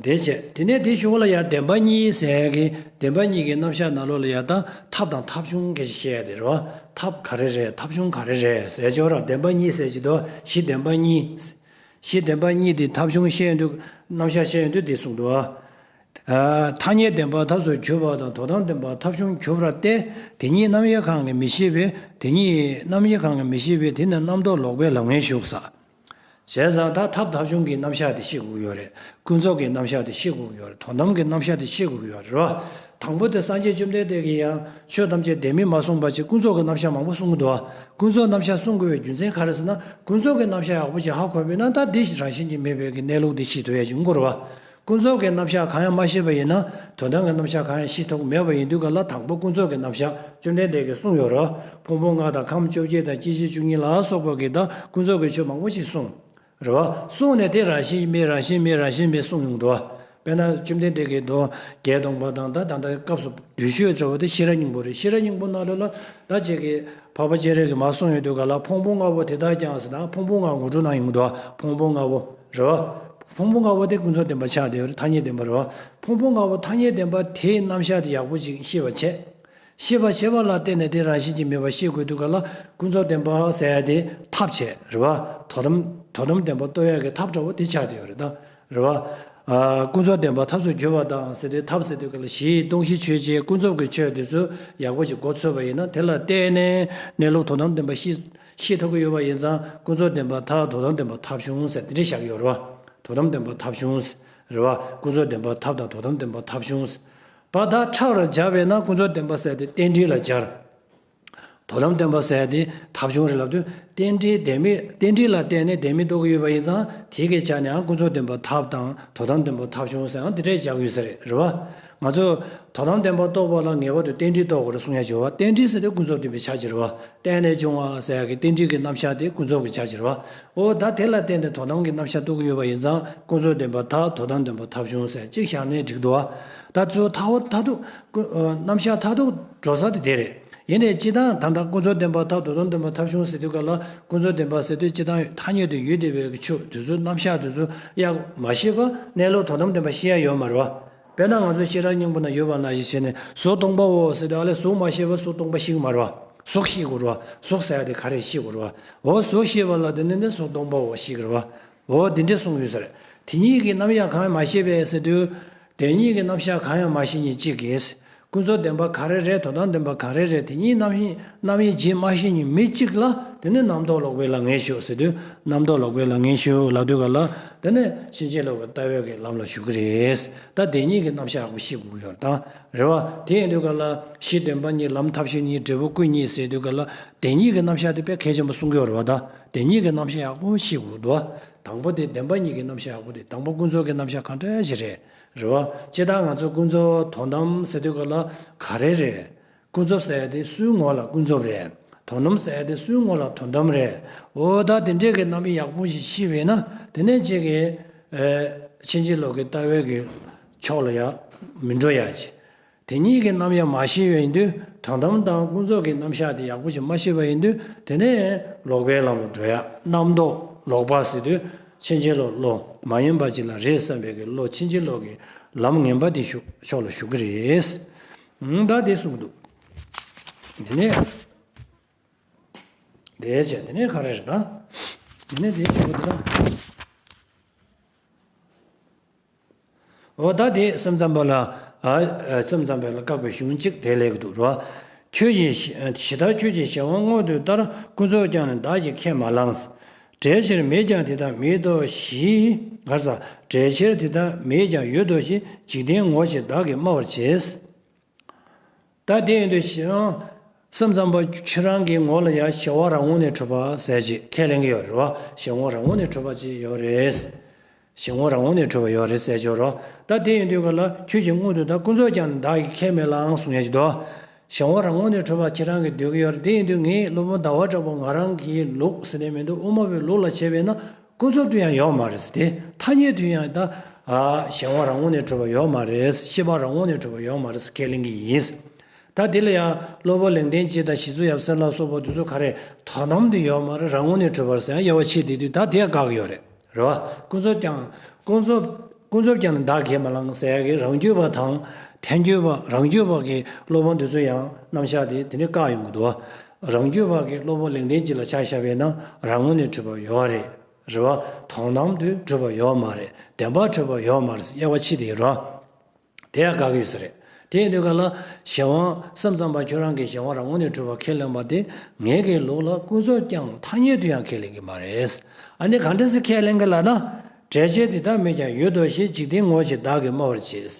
དེ་བྱས་དེ་ནས་དེ་གཞུག་ལ་ཡང་བདེན་པ་གཉིས་ཟེར་གི་བདེན་པ་གཉིས་ཀྱི་རྣམ་གཞག་ནང་ལོགས་ལ་ཡང་ད་ཐབས་དང་ཐབས་བྱུང་སྐད་ཆ་བཤད་ཡ་དེ་རེད་བ། ཐབས་ག་རེ་རེད། ཐབས་བྱུང་ག་རེ་རེད་ཟེར་ཅོག་ར་བདེན་པ་གཉིས་ཟེར་གྱི་འདུག་གཞི་བདེན་པ་གཉིས། གཞི་བདེན་པ་གཉིས་དེ་ཐབས་བྱུང་བཤད་ཡོང་དུས་རྣམ་གཞག་བཤད་ཡོང་དུས་དེ་གསུངས་འདུག་ཨ། ཐ་སྙད་བདེན་པ་ཐབས་སུ་གྱུར་པ་དང་དོན་དམ་བདེན་པ་ཐབས་བྱུང་གྱུར་པར་ཏེ། དེ་ཉིད་རྣམ་དབྱེ་གང་གིས་མི་ཤེས་པས། དེ་ཉིད་རྣམ་དབྱེ་གང་གིས་མི་ཤེས་པས་དེ་ནི་རྣམ་རྟོག་ལོག་པའི་ལམ་ངན་ཞུགས་ས། བྱས་ཙང་ད་ཐབས་ཐབས་བྱུང་གི་རྣམ་གཞག་དེ་ཤེས་དགོས་ཀྱི་ཡོད་རེད། ཀུན་རྫོབ་ཀྱི་རྣམ་གཞག་དེ་ཤེས་དགོས་ཀྱི་ཡོད་རེད། དོན་དམ་གྱི་རྣམ་གཞག་དེ་ཤེས་དགོས་ཀྱི་ཡོད་རེད་བ། དང་པོ་དེ་སངས་རྒྱས་བཅོམ་ལྡན་འདས་ཀྱིས་ཡང་ཆོས་ཐམས་ཅད་བདེན་མིན་མ་གསུངས་པ་ཅིག་ཀུན་རྫོབ་ཀྱི་རྣམ་གཞག་མང་པོ་གསུང་གི་འདུག་བ། ཀུན་རྫོབ་རྣམ་གཞག་གསུང་དགོས་པའི་རྒྱུ་མཚན་ག་རེ་ཟེར་ན། ཀུན་རྫོབ་ཀྱི་རྣམ་གཞག་ཡག་པོ་ཅིག་ཧ་གོ་བས་ན་ད་འདི་རང་བཞིན་གྱིས་མེད་པའི་གི་གནས་ལུགས་འདི་ཤེས་ཐུབ་ཡ་ཅིག་ཡོང་གི་རེད་བ། ཀུན་རྫོབ་ཀྱི་རྣམ་གཞག་གང་ཡང་མ་ཤེས་པ་ཡིན་ན་དོན་དམ་གྱི་རྣམ་གཞག་གང་ཡང་ཤེས་ཐུབ་ཀྱི་མེད་པ་ཡིན་དུས་ག་ལ། དང་པོ་ཀུན་རྫོབ་ཀྱི་རྣམ་གཞག་བཅོམ་ལྡན་འདས་ཀྱིས་གསུངས་ཡོད་རེད། ཕུང་པོ་ལྔ་དང་ཁམས་བཅོ་བརྒྱད་དང་སྐྱེ་མཆེད་བཅུ་གཉིས་ལ་སོགས་པ་གི་ད་ཀུན་རྫོབ་ཀྱི་ཆོས་མང་པོ་ཞིག་གསུངས་རེད་བ། གསུངས་ནས་དེ་རང་བཞིན་མེད་རང་བཞིན་མེད་རང་བཞིན་མེད་གསུངས་ཡོང་འདུག་བ། དཔེར་ན་བཅོམ་ལྡན་འདས་ཀྱི་མདོ་བརྒྱད་སྟོང་པ་དང་ད་ད་ལྟ་སྐབས་སུ་བསྡུས་ཤོས་འདྲ་བོ་དེ་ཤེས་རབ་སྙིང་པོ་རེད། ཤེས་རབ་སྙིང་པོ་ནང་ལོགས་ལ་ད་ཅིག་གི་འཕགས་པ་སྤྱན་རས་ཀྱིས་མར་གསུངས་ཡོང་དུས་ག་ལ། ཕུང་པོ་ལྔ་པོ་དེ་དག་ཀྱང་ཟེར་ན་ཕུང་པོ་ལྔ་ངོ་སྤྲོད་གནང་ཡོང་འདུག་བ། ཕུང་པོ་ལྔ་པོ་རེད་བ། ཕུང་པོ་ལྔ་པོ་དེ་ཀུན་རྫོབ་བདེན་པ་ཆགས་བསྡད་ཡོད་རེད། ཐ་སྙད་བདེན་པ་རེད་བ། ཕུང་པོ་ལྔ་པོ་ཐ་སྙད་བདེན་པ་དེའི་རྣམ་གཞག་དེ་ཡག་པོ་ཅིག་ཤེས་པ་བྱས། ཤེས་པ་བྱས་པ་ལ་བརྟེན་ནས་དེ་རང་བཞིན་གྱིས་མེད་པ་ཤེས་དགོས་དུས་ག་ལ། ཀུན་རྫོབ་བདེན་པ་ཟེར་ཡ་དེ་ཐབས་བྱས་རེད་བ། དོ་དམ་དོ་དམ་བདེན་པ་རྟོགས་ཡ་གི་ཐབས་འདྲ་བོ་དེ་ཆགས་བསྡད་ཡོད་རེད་ད། རེད་བ། ཨ། ཀུན་རྫོབ་བདེན་པ་ཐབས་སུ་གྱུར་པ་དང་ཟེར་དུས། ཐབས་ཟེར་དུས་ག་ལ་གཞི་ཡི་སྟོང་གཞི་ཆོས་ཅན་ཀུན་རྫོབ་ཀྱི་ཆོས་དེ་ཚོ་ཡག་པོ་ཞིག་གོ་ཚོད་པ་ཡིན་ན། དེ་ལ་བརྟེན་ནས་གནས་ལུགས་དོ་དམ་བདེན་པ་ཤེས་ཤེས་ཐུབ་ཀྱི་ཡོད་པ་ཡིན་ཙང་། ཀུན་རྫོབ་བདེན་པ་ཐབས། དོ་དམ་བདེན་པ་ཐབས་བྱུང་ཟེར་དེ་འདྲས་བཞག་གི་ཡོད་རེད་བ། དོ་དམ་བདེན་པ་ཐབས་བྱུང་རེད་བ། ཀུན་རྫོབ་བདེན་པ་ཐབས་དང་དོ་དམ་བདེན་པ་ཐབས་བྱུང་། བ་ད་ཕྲ་བར་སྦྱར་བས་ན་ཀུན་རྫོབ་བདེན་པ་ཟེར་དེ་རྟེན་འབྲེལ་ལ་སྦྱར། དོ་དམ་བདེན་པ་ཟེར་དེ་ཐབས་བྱུང་རེད་ལབ་དུས། རྟེན་འབྲེལ་ལྡན་མིན། རྟེན་འབྲེལ་ལ་བརྟེན་ནས་ལྡན་མིན་རྟོགས་ཀྱི་ཡོད་པ་ཡིན་ཙང་། དེ་གི་ཆ་ནས་ཡང་ཀུན་རྫོབ་བདེན་པ་ཐབས་དང་དོ་དམ་བདེན་པ་ཐབས་བྱུང་ཟེར་ཡང་དེ་འདྲས་བཞག་གི་ཡོད་ས་རེད། རེད་བ། ང་ཚོ་དོ་དམ་བདེན་པ་རྟོགས་པ་ལ་ངེས་པར་དུ་རྟེན་འབྲེལ་རྟོགས་དགོས་རེད་གསུང་ཡ་ཡོད་བ། རྟེན་འབྲེལ་ཟེར་དེ་ཀུན་རྫོབ་བདེན་པའི་ཆ་གཅིག་རེད་བ། བརྟེན་ནས་བྱུང་བ་ཟེར་ཡ་གི་རྟེན་འབྲེལ་གྱི་རྣམ་གཞག་དེ་ཀུན་རྫོབ་ཀྱི་ཆ་གཅིག་རེད་བ། འོ་ད་དེ་ལ་བརྟེན་ནས་དོ་དམ་གྱི་རྣམ་གཞག་རྟོགས་ཀྱི་ཡོད་པ་ཡིན་ཙང་། ཀུན་རྫོབ་བདེན་པ་ཐབས། དོ་དམ་བདེན་པ་ཐབས་བྱུང་ཟེར་གཅིག་བཞག་ནས་འགྲིག་འདུག་བ། ད་གཙོ་བོ་མཐའ་མཐའ་ཐུག་ཀུན་རྣམ་གཞག་མཐའ་ཐུག་འགྲོ་ས་དེ་དེ་རེད། ཡིན་ནའི་སྤྱིར་བཏང་ད་ལྟ་ཀུན་རྫོབ་བདེན་པ་ཐབས། དོ་དམ་བདེན་པ་ཐབས་བྱུང་ཟེར་དུས་ག་ལ། ཀུན་རྫོབ་བདེན་པ་ཟེར་དུས་སྤྱིར་བཏང་ཐ་སྙད་དུ་ཡོད་བསྡད་པའི་ཆོས་དེ་ཚོ། རྣམ་གཞག་དེ་ཚོ་ཡག་མ་ཤེས་པ་གནས་ལུགས་དོ་དམ་བདེན་པ་ཤེས་ཡ་ཡོད་མ་རེད་བ། དཔེར་ན་ང་ཚོ་ཤེས་རབ་སྙིང་པོ་ན་ཡོད་པ་ནང་བཞིན་བྱས་ནས། གཟུགས་སྟོང་པའོ་ཟེར་དུས། ཨ་ལས་གཟུགས་མ་ཤེས་པ་གཟུགས་སྟོང་པ་ཤེས་ཀྱི་མ་རེད་བ། གཟུགས་ཤེས་དགོས་རེད་བ། གཟུགས་ཟེར་ཡ་དེ་ག་རེ་ཤེས་དགོས་རེད་བ། འོ་གཟུགས་ཤེས་པ་ལ་དེ་ནས་ནི་གཟུགས་སྟོང་པའོ་ཤེས་ཀྱི་རེད་བ། འོ་དེ་འདྲས་གསུངས་ཡོད་ས་རེད། དེ་གཉིས་ཀྱི་རྣམ་གཞག་གང་ཡང་མ་ཤེས་པས་ཟེར་དུས། དེ་གཉིས་ཀྱི་རྣམ་གཞག་གང་ཡང་མ་ཤེས་མཁན་གཅིག་གིས། ཀུན་རྫོབ་བདེན་པ་ག་རེ་རེད། དོ་དམ་བདེན་པ་ག་རེ་རེད། དེ་གཉིས་རྣམ་གཞག་རྣམ་དབྱེ་འབྱེད་མ་ཤེས་མཁན་མི་གཅིག་ལ། དེ་ནི་རྣམ་རྟོག་ལོག་པའི་ལ་ངེས་ཤོག་ཟེར་དུས། རྣམ་རྟོག་ལོག་པའི་ལ་ངེས་ཤོག་ལབ་དུས་ག་ལ། དེ་ནི་ཕྱིན་ཅི་ལོག་གི་ལྟ་བའི་གི་ལམ་ལ་ཞུགས་ཀྱི་རེད། ད་དེ་གཉིས་ཀྱི་རྣམ་གཞག་ཡག་པོ་ཤེས་དགོས་ཀྱི་ཡོད་རེད་ད། རེད་བ། དེ་ཡིན་དུས་ག་ལ། གཞི་བདེན་པ་གཉིས། ལམ་ཐབས་ཤེས་གཉིས། འབྲས་བུ་ཀུན་གཉིས་ཟེར་དུས་ག་ལ། དེ་གཉིས་ཀྱི་རྣམ་གཞག་དེ་དཔེ་གལ་ཆེན་པོ་གསུང་གི་ཡོད་རེད་བ་ད། དེ་གཉིས་ཀྱི་རྣམ་གཞག་ཡག་པོ་ཤེས་དགོས་འདུག་བ། དང་པོ་དེ་བདེན་པ་གཉིས་ཀྱི་རྣམ་གཞག་ཡག་པོ་དེ། དང་པོ་ཀུན་རྫོབ་ཀྱི་རྣམ་གཞག་གང་འདྲ་ཞིག་རེད། རེད་བ། སྤྱིར་བཏང་ང་ཚོ་ཀུན་རྫོབ་དོན་དམ་ཟེར་དུས་ག་ལ་ག་རེ་རེད། ཀུན་རྫོབ་ཟེར་ཡ་དེ་སུའི་ངོ་ལ་ཀུན་རྫོབ་རེད། དོན་དམ་ཟེར་ཡ་དེ་སུའི་ངོ་ལ་དོན་དམ་རེད། འོ་ད་དེ་འདྲས་ཀྱི་རྣམ་དབྱེ་ཡག་པོ་ཞིག་ཤེས་པས་ན། དེ་ནས་ཅིག་གི་ཨེ་ཕྱིན་ཅི་ལོག་གི་ལྟ་བའི་གི་ཕྱོགས་ལ་ཡང་མི་འགྲོ་ཡ་ཅིག་དེ་གཉིས་ཀྱི་རྣམ་དབྱེ་མ་ཤེས་པ་ཡིན་དུས། དོན་དམ་དང་ཀུན་རྫོབ་ཀྱི་རྣམ་གཞག་དེ་ཡག་པོ་ཞིག་མ་ཤེས་པ་ཡིན་དུས། དེ་ནས་ལོག་པའི་ལམ་ལ་འགྲོ་ཡ། རྣམ་རྟོག་ལོག་པ་ཟེར་དུས། ཕྱིན་ཅི་ལོག་བློ། མ་ཡིན་པ་ཅིག་ལ་རེད་བསམ་པའི་གི་བློ། ཕྱིན་ཅི་ལོག་གི་ལམ་ངན་པ་དེ་ཞུ་ཕྱོགས་ལ་ཞུགས་ཀྱི་རེད། ཨང་། ད་དེ་གསུངས་འདུག་དེ་ནས་དེ་བྱས། དེ་ནས་ག་རེ་རེད་ད། དེ་ནས་དེ་ཞུ་དེ་ལ། འོ་ད་དེ་སེམས་ཙམ་པ་ལ། ཨ། སེམས་ཙམ་པ་ལ་བཀག་པའི་གཞུང་གཅིག་དེ་ལས་ཀྱི་འདུག་རོ། ཁྱོད་ཀྱིས་ཞི་ཇི་ལྟར་ཁྱོད་ཀྱིས་གཞན་དབང་མངོན་དུ་ལྟར། ཀུན་རྫོབ་ཀྱང་ནི་བདག་གིས་ཁས་མ་བླངས། འབྲས་ཕྱིར་མེད་ཀྱང་དེ་ལྟར་མེད་དོ་ཞེས། ག་རེ་ཟ། འབྲས་ཕྱིར་དེ་ལྟར་མེད་ཀྱང་ཡོད་དོ་ཞེས། འཇིག་རྟེན་ངོ་ཞེས་བདག་གིས་སྨྲ་བར་བྱེད། ད་དེ་ཡིན་དུས་ཞི། སེམས་ཙམ་པ་ཁྱོད་རང་གི་ངོ་ལ་ཡང་གཞན་དབང་རང་ངོས་ནས་གྲུབ་པ་ཟེར་ཅིག་ཁས་ལེན་གྱི་ཡོད་རེད་བ། གཞན་དབང་རང་ངོས་ནས་གྲུབ་པ་ཅིག་ཡོད་རེད། གཞན་དབང་རང་ངོས་ནས་གྲུབ་པ་ཡོད་རེད་ཟེར་ཆོག་རོ། ད་དེ་ཡིན་དུས་ག་ལ། ཁྱོད་ཀྱིས་མངོན་དུ་ད་ཀུན་རྫོབ་ཀྱང་བདག་གིས་ཁས་མི་བླངས་གསུང་ཡ་ཅིག་འདུག་གཞན་དབང་རང་ངོས་ནས་གྲུབ་པ་ཁྱེད་རང་གིས་འདོད་ཀྱི་ཡོད་རེད། དེ་ཡིན་དུས་ངས་སློབ་དཔོན་ཟླ་བ་གྲགས་པ་ང་རང་གི་ལུགས་ཟེར་ནས་མི་འདུག་དབུ་མ་པའི་ལུགས་ལ་བྱས་པས་ན། ཀུན་རྫོབ་ཏུ་ཡང་ཡོད་མ་རེད་ཟེར་ཏེ། ཐ་སྙད་དུ་ཡང་ད། ཨ། གཞན་དབང་རང་ངོས་ནས་གྲུབ་པ་ཡོད་མ་རེད། ཤེས་པ་རང་ངོས་ནས་གྲུབ་པ་ཡོད་མ་རེད་ཟེར་ཁས་ལེན་གྱི་ཡིན། ད་དེ་ལ་ཡང་སློབ་དཔོན་ལེགས་ལྡན་འབྱེད་དང་ཞི་འཚོལ་ཡབ་སྲས་ལ་སོགས་པ་དེ་ཚོ་ག་རེ། དོན་དམ་དུ་ཡོད་མ་རེད། རང་ངོས་ནས་གྲུབ་པ་རེད་ཟེར་ཡང་དབྱེ་བ་ཕྱེ་བསྡད་དུས། ད་དེ་ཡང་དགག་གི་ཡོད་རེད། རེད་བ། ཀུན་རྫོབ་ཀྱང་། ཀུན་རྫོབ། ཀུན་རྫོབ་ཀྱང་ནི་བདག་གིས་ཁས་མ་བླངས་ཟེར་ཡ་གི་རང་རྒྱུད་པ་དང་། ཐལ་འགྱུར་བ། རང་རྒྱུད་པ་གི་སློབ་དཔོན་དེ་ཚོ་ཡང་རྣམ་གཞག་དེ་དེ་འདྲ་བཀག་ཡོང་གི་འདུག་བ། རང་རྒྱུད་པ་གི་སློབ་དཔོན་ལེགས་ལྡན་འབྱེད་ལ་ཆ་བཞག་པས་ན། རང་ངོས་ནས་གྲུབ་པ་ཡོད་རེད། རེད་བ། དོན་དམ་དུ་གྲུབ་པ་ཡོད་མ་རེད། བདེན་པར་གྲུབ་པ་ཡོད་མ་རེད་ཟེར་དབྱེ་བ་ཕྱེ་བསྡད་ཡོད་རེད་བ། དེ་ཡང་དགག་གི་ཡོད་ས་རེད། དེ་ཡིན་དུས་ག་ལ་གཞན་དབང་སེམས་ཙམ་པ་ཁྱོད་རང་གིས་གཞན་དབང་རང་ངོས་ནས་གྲུབ་པ་ཁས་ལེན་པ་དེ་ངེད་ཀྱི་ལུགས་ལ་ཀུན་རྫོབ་ཀྱང་ཐ་སྙད་དུ་ཡང་ཁས་ལེན་གྱི་མ་རེད། ཨ་ནི་ག་འདྲ་སེ་ཁས་ལེན་གྱི་ལབ་ན། འབྲས་ཆོས་དེ་དག་མེད་ཀྱང་ཡོད་དོ་ཞེས་འཇིག་རྟེན་ངོ་ཞེས་བདག་གིས་སྨྲ་བར་བྱེད།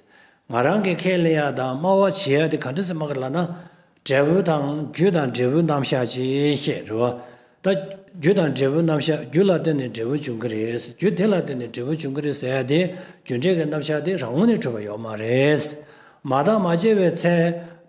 ང་རང་གིས་ཁས་ལེན་ཡ་དང་སྨྲ་བ་བྱེད་ཡ་དེ་ག་འདྲ་སེ་སྨྲ་གི་ལབ་ན། འབྲས་བུ་དང་རྒྱུ་དང་འབྲས་བུའི་རྣམ་གཞག་ཅེས་བཤད་རེད་བ། ད་རྒྱུ་དང་འབྲས་བུའི་རྣམ་གཞག་རྒྱུ་ལ་བརྟེན་ནས་འབྲས་བུ་འབྱུང་གི་རེད། རྒྱུ་དེ་ལ་བརྟེན་ནས་འབྲས་བུ་འབྱུང་གི་རེད་ཟེར་ཡ་དེ་རྒྱུ་འབྲས་ཀྱི་རྣམ་གཞག་དེ་རང་ངོས་ནས་གྲུབ་པ་ཡོད་མ་རེད། མ་བརྟགས་མ་དཔྱད་པའི་ཚེ་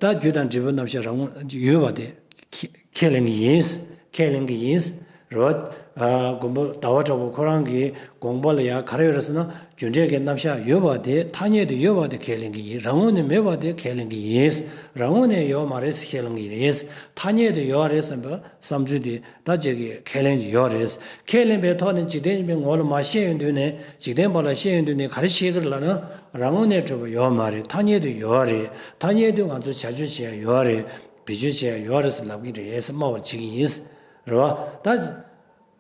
ད་རྒྱུ་དང་འབྲས་བུའི་རྣམ་གཞག་རང་ངོས་ཡོད་པ་དེ་ཁས་ཁས་ལེན་གྱི་ཡིན། ཁས་ལེན་གྱི་ཡིན། རེད་བ། ཨ། མགོན་པོ་ཟླ་བ་གྲགས་པ་ཁོ་རང་གི་དགོངས་པ་ལ་ཡང་ག་རེ་ཡོད་རེད་ཟེར་ན། རྒྱུ་འབྲས་ཀྱི་རྣམ་གཞག་ཡོད་པ་དེ་ཐ་སྙད་དུ་ཡོད་པ་དེ་ཁས་ལེན་གྱི་ཡིན། རང་ངོས་ནས་མེད་པ་དེ་ཁས་ལེན་གྱི་ཡིན། རང་ངོས་ནས་ཡོད་མ་རེད་ཟེར་ཁས་ལེན་གྱི་ཡིན། ཐ་སྙད་དུ་ཡོད་རེད་བསམ་པའི་བསམ་ཚུལ་དེ་ད་ཅིག་གི་ཁས་ལེན་གྱི་ཡོད་རེད། ཁས་ལེན་པའི་ཐོག་ནས་འཇིག་རྟེན་པའི་ངོ་ལ་མར་བཤད་ཡོང་དུས་ནས། འཇིག་རྟེན་པ་ལ་བཤད་ཡོང་དུས་ནས་ག་རེ་བཤད་ཀྱི་རེད་ལབ་ན། རང་ངོས་ནས་གྲུབ་པ་ཡོད་མ་རེད། ཐ་སྙད་དུ་ཡོད་རེད། ཐ་སྙད་དུ་ང་ཚོ་བྱ་སྤྱོད་བྱེད་ཡ་ཡོད་རེད། བེད་སྤྱོད་བྱེད་ཡ་ཡོད་རེད་ཟེར་ལབ་ཀྱི་རེད་ཟེར་སྨྲ་བར་བྱེད་ཀྱི་ཡིན། རེད་བ། ད་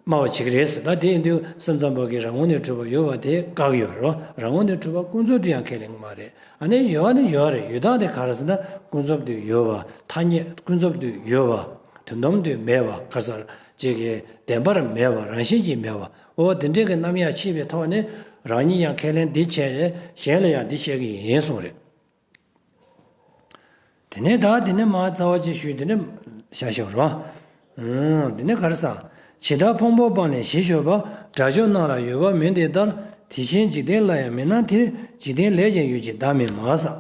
སྨྲ་བར་བྱེད་ཀྱི་རེད་ཟེར། ད་དེ་ཡིན་དུས་སེམས་ཙམ་པ་གིས་རང་ངོས་ནས་གྲུབ་པ་ཡོད་པ་དེ་བཀག་ཡོད་རེད་བ། རང་ངོས་ནས་གྲུབ་པ་ཀུན་རྫོབ་ཏུ་ཡང་ཁས་ལེན་གྱི་མ་རེད། ཨ་ནི་ཡོད་ནི་ཡོད་རེད། ཡོད་སྟངས་དེ་ག་རེ་ཟེར་ན། ཀུན་རྫོབ་ཏུ་ཡོད་པ། ཐ་སྙད་ཀུན་རྫོབ་ཏུ་ཡོད་པ། དོན་དམ་དུ་མེད་པ། ག་ཟེར། ཅིག་གི་བདེན་པར་མེད་པ། རང་བཞིན་གྱིས་མེད་པ། འོ་དེ་འདྲའི་གི་རྣམ་གཞག་ཕྱེ་བའི་ཐོག་ནས་རང་ཉིད་ཡང་ཁས་ལེན་འདི་བྱས་ནས་གཞན་ལ་ཡང་འདི་བཤད་ཀྱི་ཡིན་གསུངས་རེད། དེ་ནས་ད་དེ་ནས་མར་རྩ་བ་ཅིག་ཞུས། དེ་ནས་ཤ་ཤོར་བ། ཨང་། དེ་ནས་ག་རེ་ཟེར། ཇི་ལྟར་ཕུང་པོ་སྤངས་ནས་གཞི་ཤོར་བ། དགྲ་བཅོམ་རྣམས་ལ་ཡོད་པ་མིན་དེ་ལྟར། དེ་བཞིན་འཇིག་རྟེན་ལ་ཡང་མེད་ན་དེར། འཇིག་རྟེན་ལས་ཀྱང་ཡོད་ཅེས་བདག་མིན་སྨྲ་ཟེར།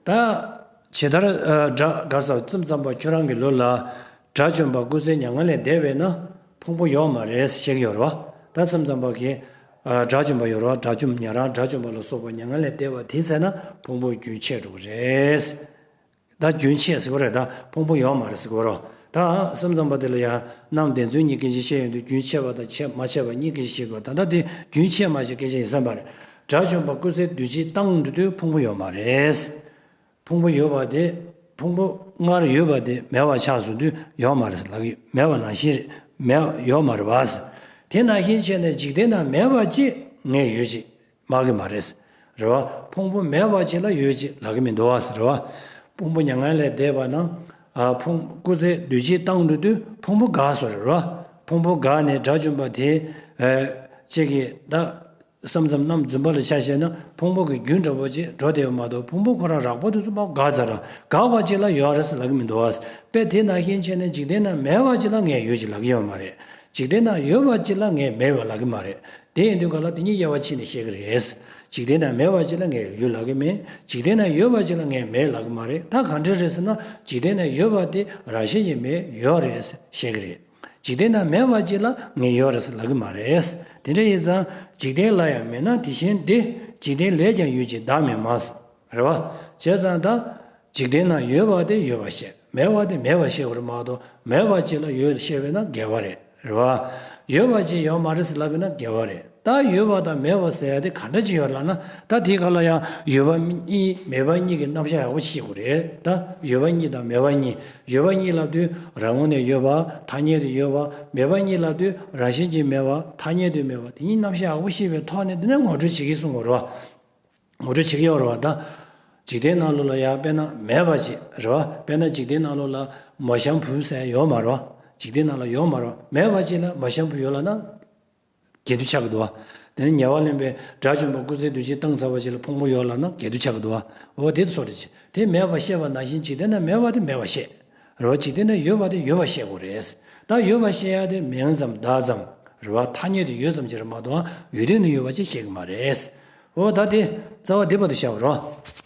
ད་ཇི་ལྟར། ཨ། དགྲ་ག་རེ་ཟེར། སེམས་ཙམ་པ་ཁྱོད་རང་གི་ལུགས་ལ་དགྲ་བཅོམ་པ་སྐུ་ཚེ་མྱ་ངན་ལས་འདས་པས་ན་ཕུང་པོ་ཡོད་མ་རེད་ཟེར་བཤད་ཀྱི་ཡོད་རེད་བ། ད་སེམས་ཙམ་པ་གིས། ཨ། དགྲ་བཅོམ་པ་ཡོད་རེད་བ། དགྲ་བཅོམ། ཉན་རང་དགྲ་བཅོམ་པ་ལ་སོགས་པ་མྱ་ངན་ལས་འདས་པ་དེ་ཚེ་ན་ཕུང་པོ་རྒྱུན་ཆད་འགྲོ་གི་རེད། ད་རྒྱུན་ཆད་ཟེར་གྱི་རེད། ད་ཕུང་པོ་ཡོད་མ་རེད་ཟེར་གྱི་རེད། ད་སེམས་ཙམ་པ་དེ་ལ་ཡང་རྣམ་བདེན་རྫུན་གཉིས་སྐད་ཆ་བཤད་ཡོང་དུས། རྒྱུན་ཆད་པ་དང་ཆད་མ་ཆད་པ་གཉིས་སྐད་ཆ་བཤད་དགོས། ད་ལྟ་དེ་རྒྱུན་ཆད་མ་ཆད་སྐད་ཆ་ཡིན་བསམ་པ་རེད། དགྲ་བཅོམ་པ་སྐུ་ཚེ་དུས་ཕྱིས་བཏང་འགྲོ་དུས་ཕུང་པོ་ཡོད་མ་རེད། ཕུང་པོ་ཡོད་པ་དེ། ཕུང་པོ་སྔར་ཡོད་པ་དེ་མེད་པ་ཆགས་སོང་དུས་ཡོད་མ་རེད་ལབ་ཀྱི་ཡོད། མེད་པ་ནང་བཞིན་རེད། མེད་པ་ཡོད་མ་རེད་བ། དེ་ནང་བཞིན་བྱས་ནས་འཇིག་རྟེན་ན་མེད་པ་ཅིག་ངས་ཡོད་ཅེས་སྨྲ་གི་མ་རེད། རེད་བ། ཕུང་པོ་མེད་པ་ཅིག་ལ་ཡོད་ཅེས་ལབ་ཀྱི་མི་འདུག་བ། རེད་བ། ཕུང་པོ་མྱ་ངན་ལས་འདས་པ་ན། ཨ། ཕུང་། སྐུ་ཚེ་དུས་ཕྱིས་བཏང་འགྲོ་དུས་ཕུང་པོ་འགག་སོང་རེད་བ། ཕུང་པོ་འགག་ནས་དགྲ་བཅོམ་པ་དེ། ཨ། ཅིག་གིས་ད། སེམས་ཙམ་རྣམ་རྫུན་པ་ལ་ཆ་བཞག་ན་ཕུང་པོ་གི་རྒྱུན་འདྲ་པོ་ཅིག་འགྲོ་བསྡད་ཡོད་མ་གཏོགས། ཕུང་པོ་ཁོ་རང་རགས་པ་དེ་ཚོ་མར་འགག་ཚར་ར། འགག་པ་ཅིག་ལ་ཡོད་རེད་ཟེར་ལབ་ཀྱི་མི་འདུག་བ། དཔེ་དེ་ནང་བཞིན་བྱས་ནས་འཇིག་རྟེན་ན་མེད་པ་ཅིག་ལ་ངས་ཡོད་ཅེས་ལབ་ཀྱི་ཡོད་མ་རེད། འཇིག་རྟེན་ན་ཡོད་པ་ཅིག་ལ་ངས་མེད་པ་ལབ་ཀྱི་མ་རེད། དེ་ཡིན་དུས་ག་ལ་དེ་གཉིས་དབྱེ་བ་ཕྱེ་ནས་བཤད་ཀྱི་རེད། འཇིག་རྟེན་ན་མེད་པ་ཅིག་ལ་ངས་ཡོད་ལབ་ཀྱི་མེད། འཇིག་རྟེན་ན་ཡོད་པ་ཅིག་ལ་ངས་མེད་ལབ་ཀྱི་མ་རེད། ད་ག་འདྲ་རེད་ཟེར་ན། འཇིག་རྟེན་ན་ཡོད་པ་དེ་རང་བཞིན་གྱིས་མེད་ཡོད་རེད་ཟེར་བཤད་ཀྱི་རེད། འཇིག་རྟེན་ན་མེད་པ་ཅིག་ལ་ངས་ཡོད་རེད་ཟེར་ལབ་ཀྱི་མ་རེད། དེ་འདྲ་ཡིན་ཙང་། འཇིག་རྟེན་ལ་ཡང་མེད་ན་དེ་བཞིན་ཏེ། འཇིག་རྟེན་ལས་ཀྱང་ཡོད་ཅེས་བདག་མིན་སྨྲ། རེད་བ། བྱས་ཙང་ད། འཇིག་རྟེན་ན་ཡོད་པ་དེ་ཡོད་པར་བཤད། མེད་པ་དེ་མེད་པར་བཤད་དགོས་རེད་མ་གཏོགས། མེད་པ་ཅིག་ལ་ཡོད་བཤད་པས་ན་འགལ་བ་རེད། རེད་བ། ཡོད་པ་ཅིག་ཡོད་མ་རེད་ཟེར་ལབ་པས་ན་འགལ་བ་རེད། ད་ཡོད་པ་དང་མེད་པ་ཟེར་ཡ་དེ་ག་འདྲ་ཅིག་ཡོད་ལབ་ན། ད་དེའི་སྒང་ལ་ཡང་ཡོད་པ་གཉིས་མེད་པ་གཉིས་ཀྱི་རྣམ་གཞག་ཡག་པོ་ཤེས་དགོས་རེད། ད་ཡོད་པ་གཉིས་དང་མེད་པ་གཉིས། ཡོད་པ་གཉིས་ལབ་དུས་རང་ངོས་ནས་ཡོད་པ། ཐ་སྙད་དུ་ཡོད་པ། མེད་པ་གཉིས་ལབ་དུས་རང་བཞིན་གྱིས་མེད་པ། ཐ་སྙད་དུ་མེད་པ། དེ་གཉིས་རྣམ་གཞག་ཡག་པོ་ཤེས་པའི་ཐོག་ནས་དེ་ནས་ངོ་སྤྲོད་བྱེད་ཀྱི་གསུང་དགོས་རེད་བ། ངོ་སྤྲོད་བྱེད་ཀྱི་ཡོད་རེད་བ། ད་འཇིག་རྟེན་ནང་ལོགས་ལ་ཡང་དཔེར་ན་མེད་པ་ཅིག་རེད་བ། དཔེར་ན་འཇིག་རྟེན་ནང་ལོགས་ལ་མ་ཤམ་བུ་ཟེར་ཡོད་མ་རེད་བ། འཇིག་རྟེན་ནང་ལ་ཡོད་མ་རེད་བ། མེད་པ་ཅིག་ལ་མ་ཤམ་བུ་ཡོད་ལབ་ན། འགལ་འདུ་ཆགས་ཀྱི་འདུག་བ། དེ་ནས་ཉེ་བར་ལེན་པའི་དགྲ་བཅོམ་པ་སྐུ་ཚེ་དུས་ཕྱིས་བཏང་ཚར་བ་ཅིག་ལ་ཕུང་པོ་ཡོད་ལབ་ན་འགལ་འདུ་ཆགས་ཀྱི་འདུག་བ། འོ་དེ་ཚོ་རེད་ཅེས། དེ་མེད་པ་བཤད་པ་ནང་བཞིན་འཇིག་རྟེན་ན་མེད་པ་དེ་མེད་པ་བཤད། རེད་བ། འཇིག་རྟེན་ན་ཡོད་པ་དེ་ཡོད་པ་བཤད་དགོས་རེད། ད་ཡོད་པ་བཤད་ཡ་དེ་མིང་ཙམ་བརྡ་ཙམ་རེད་བ། ཐ་སྙད་དུ་ཡོད་ཙམ་ཅིག་རེད་མ་གཏོགས་ཡོད་དོན་ནི་ཡོད་པ་ཅིག་བཤད་ཀྱི་མ་རེད། འོ་ད་དེ་རྩ་བ་འདི་བར་དུ་བཞག་རོགས།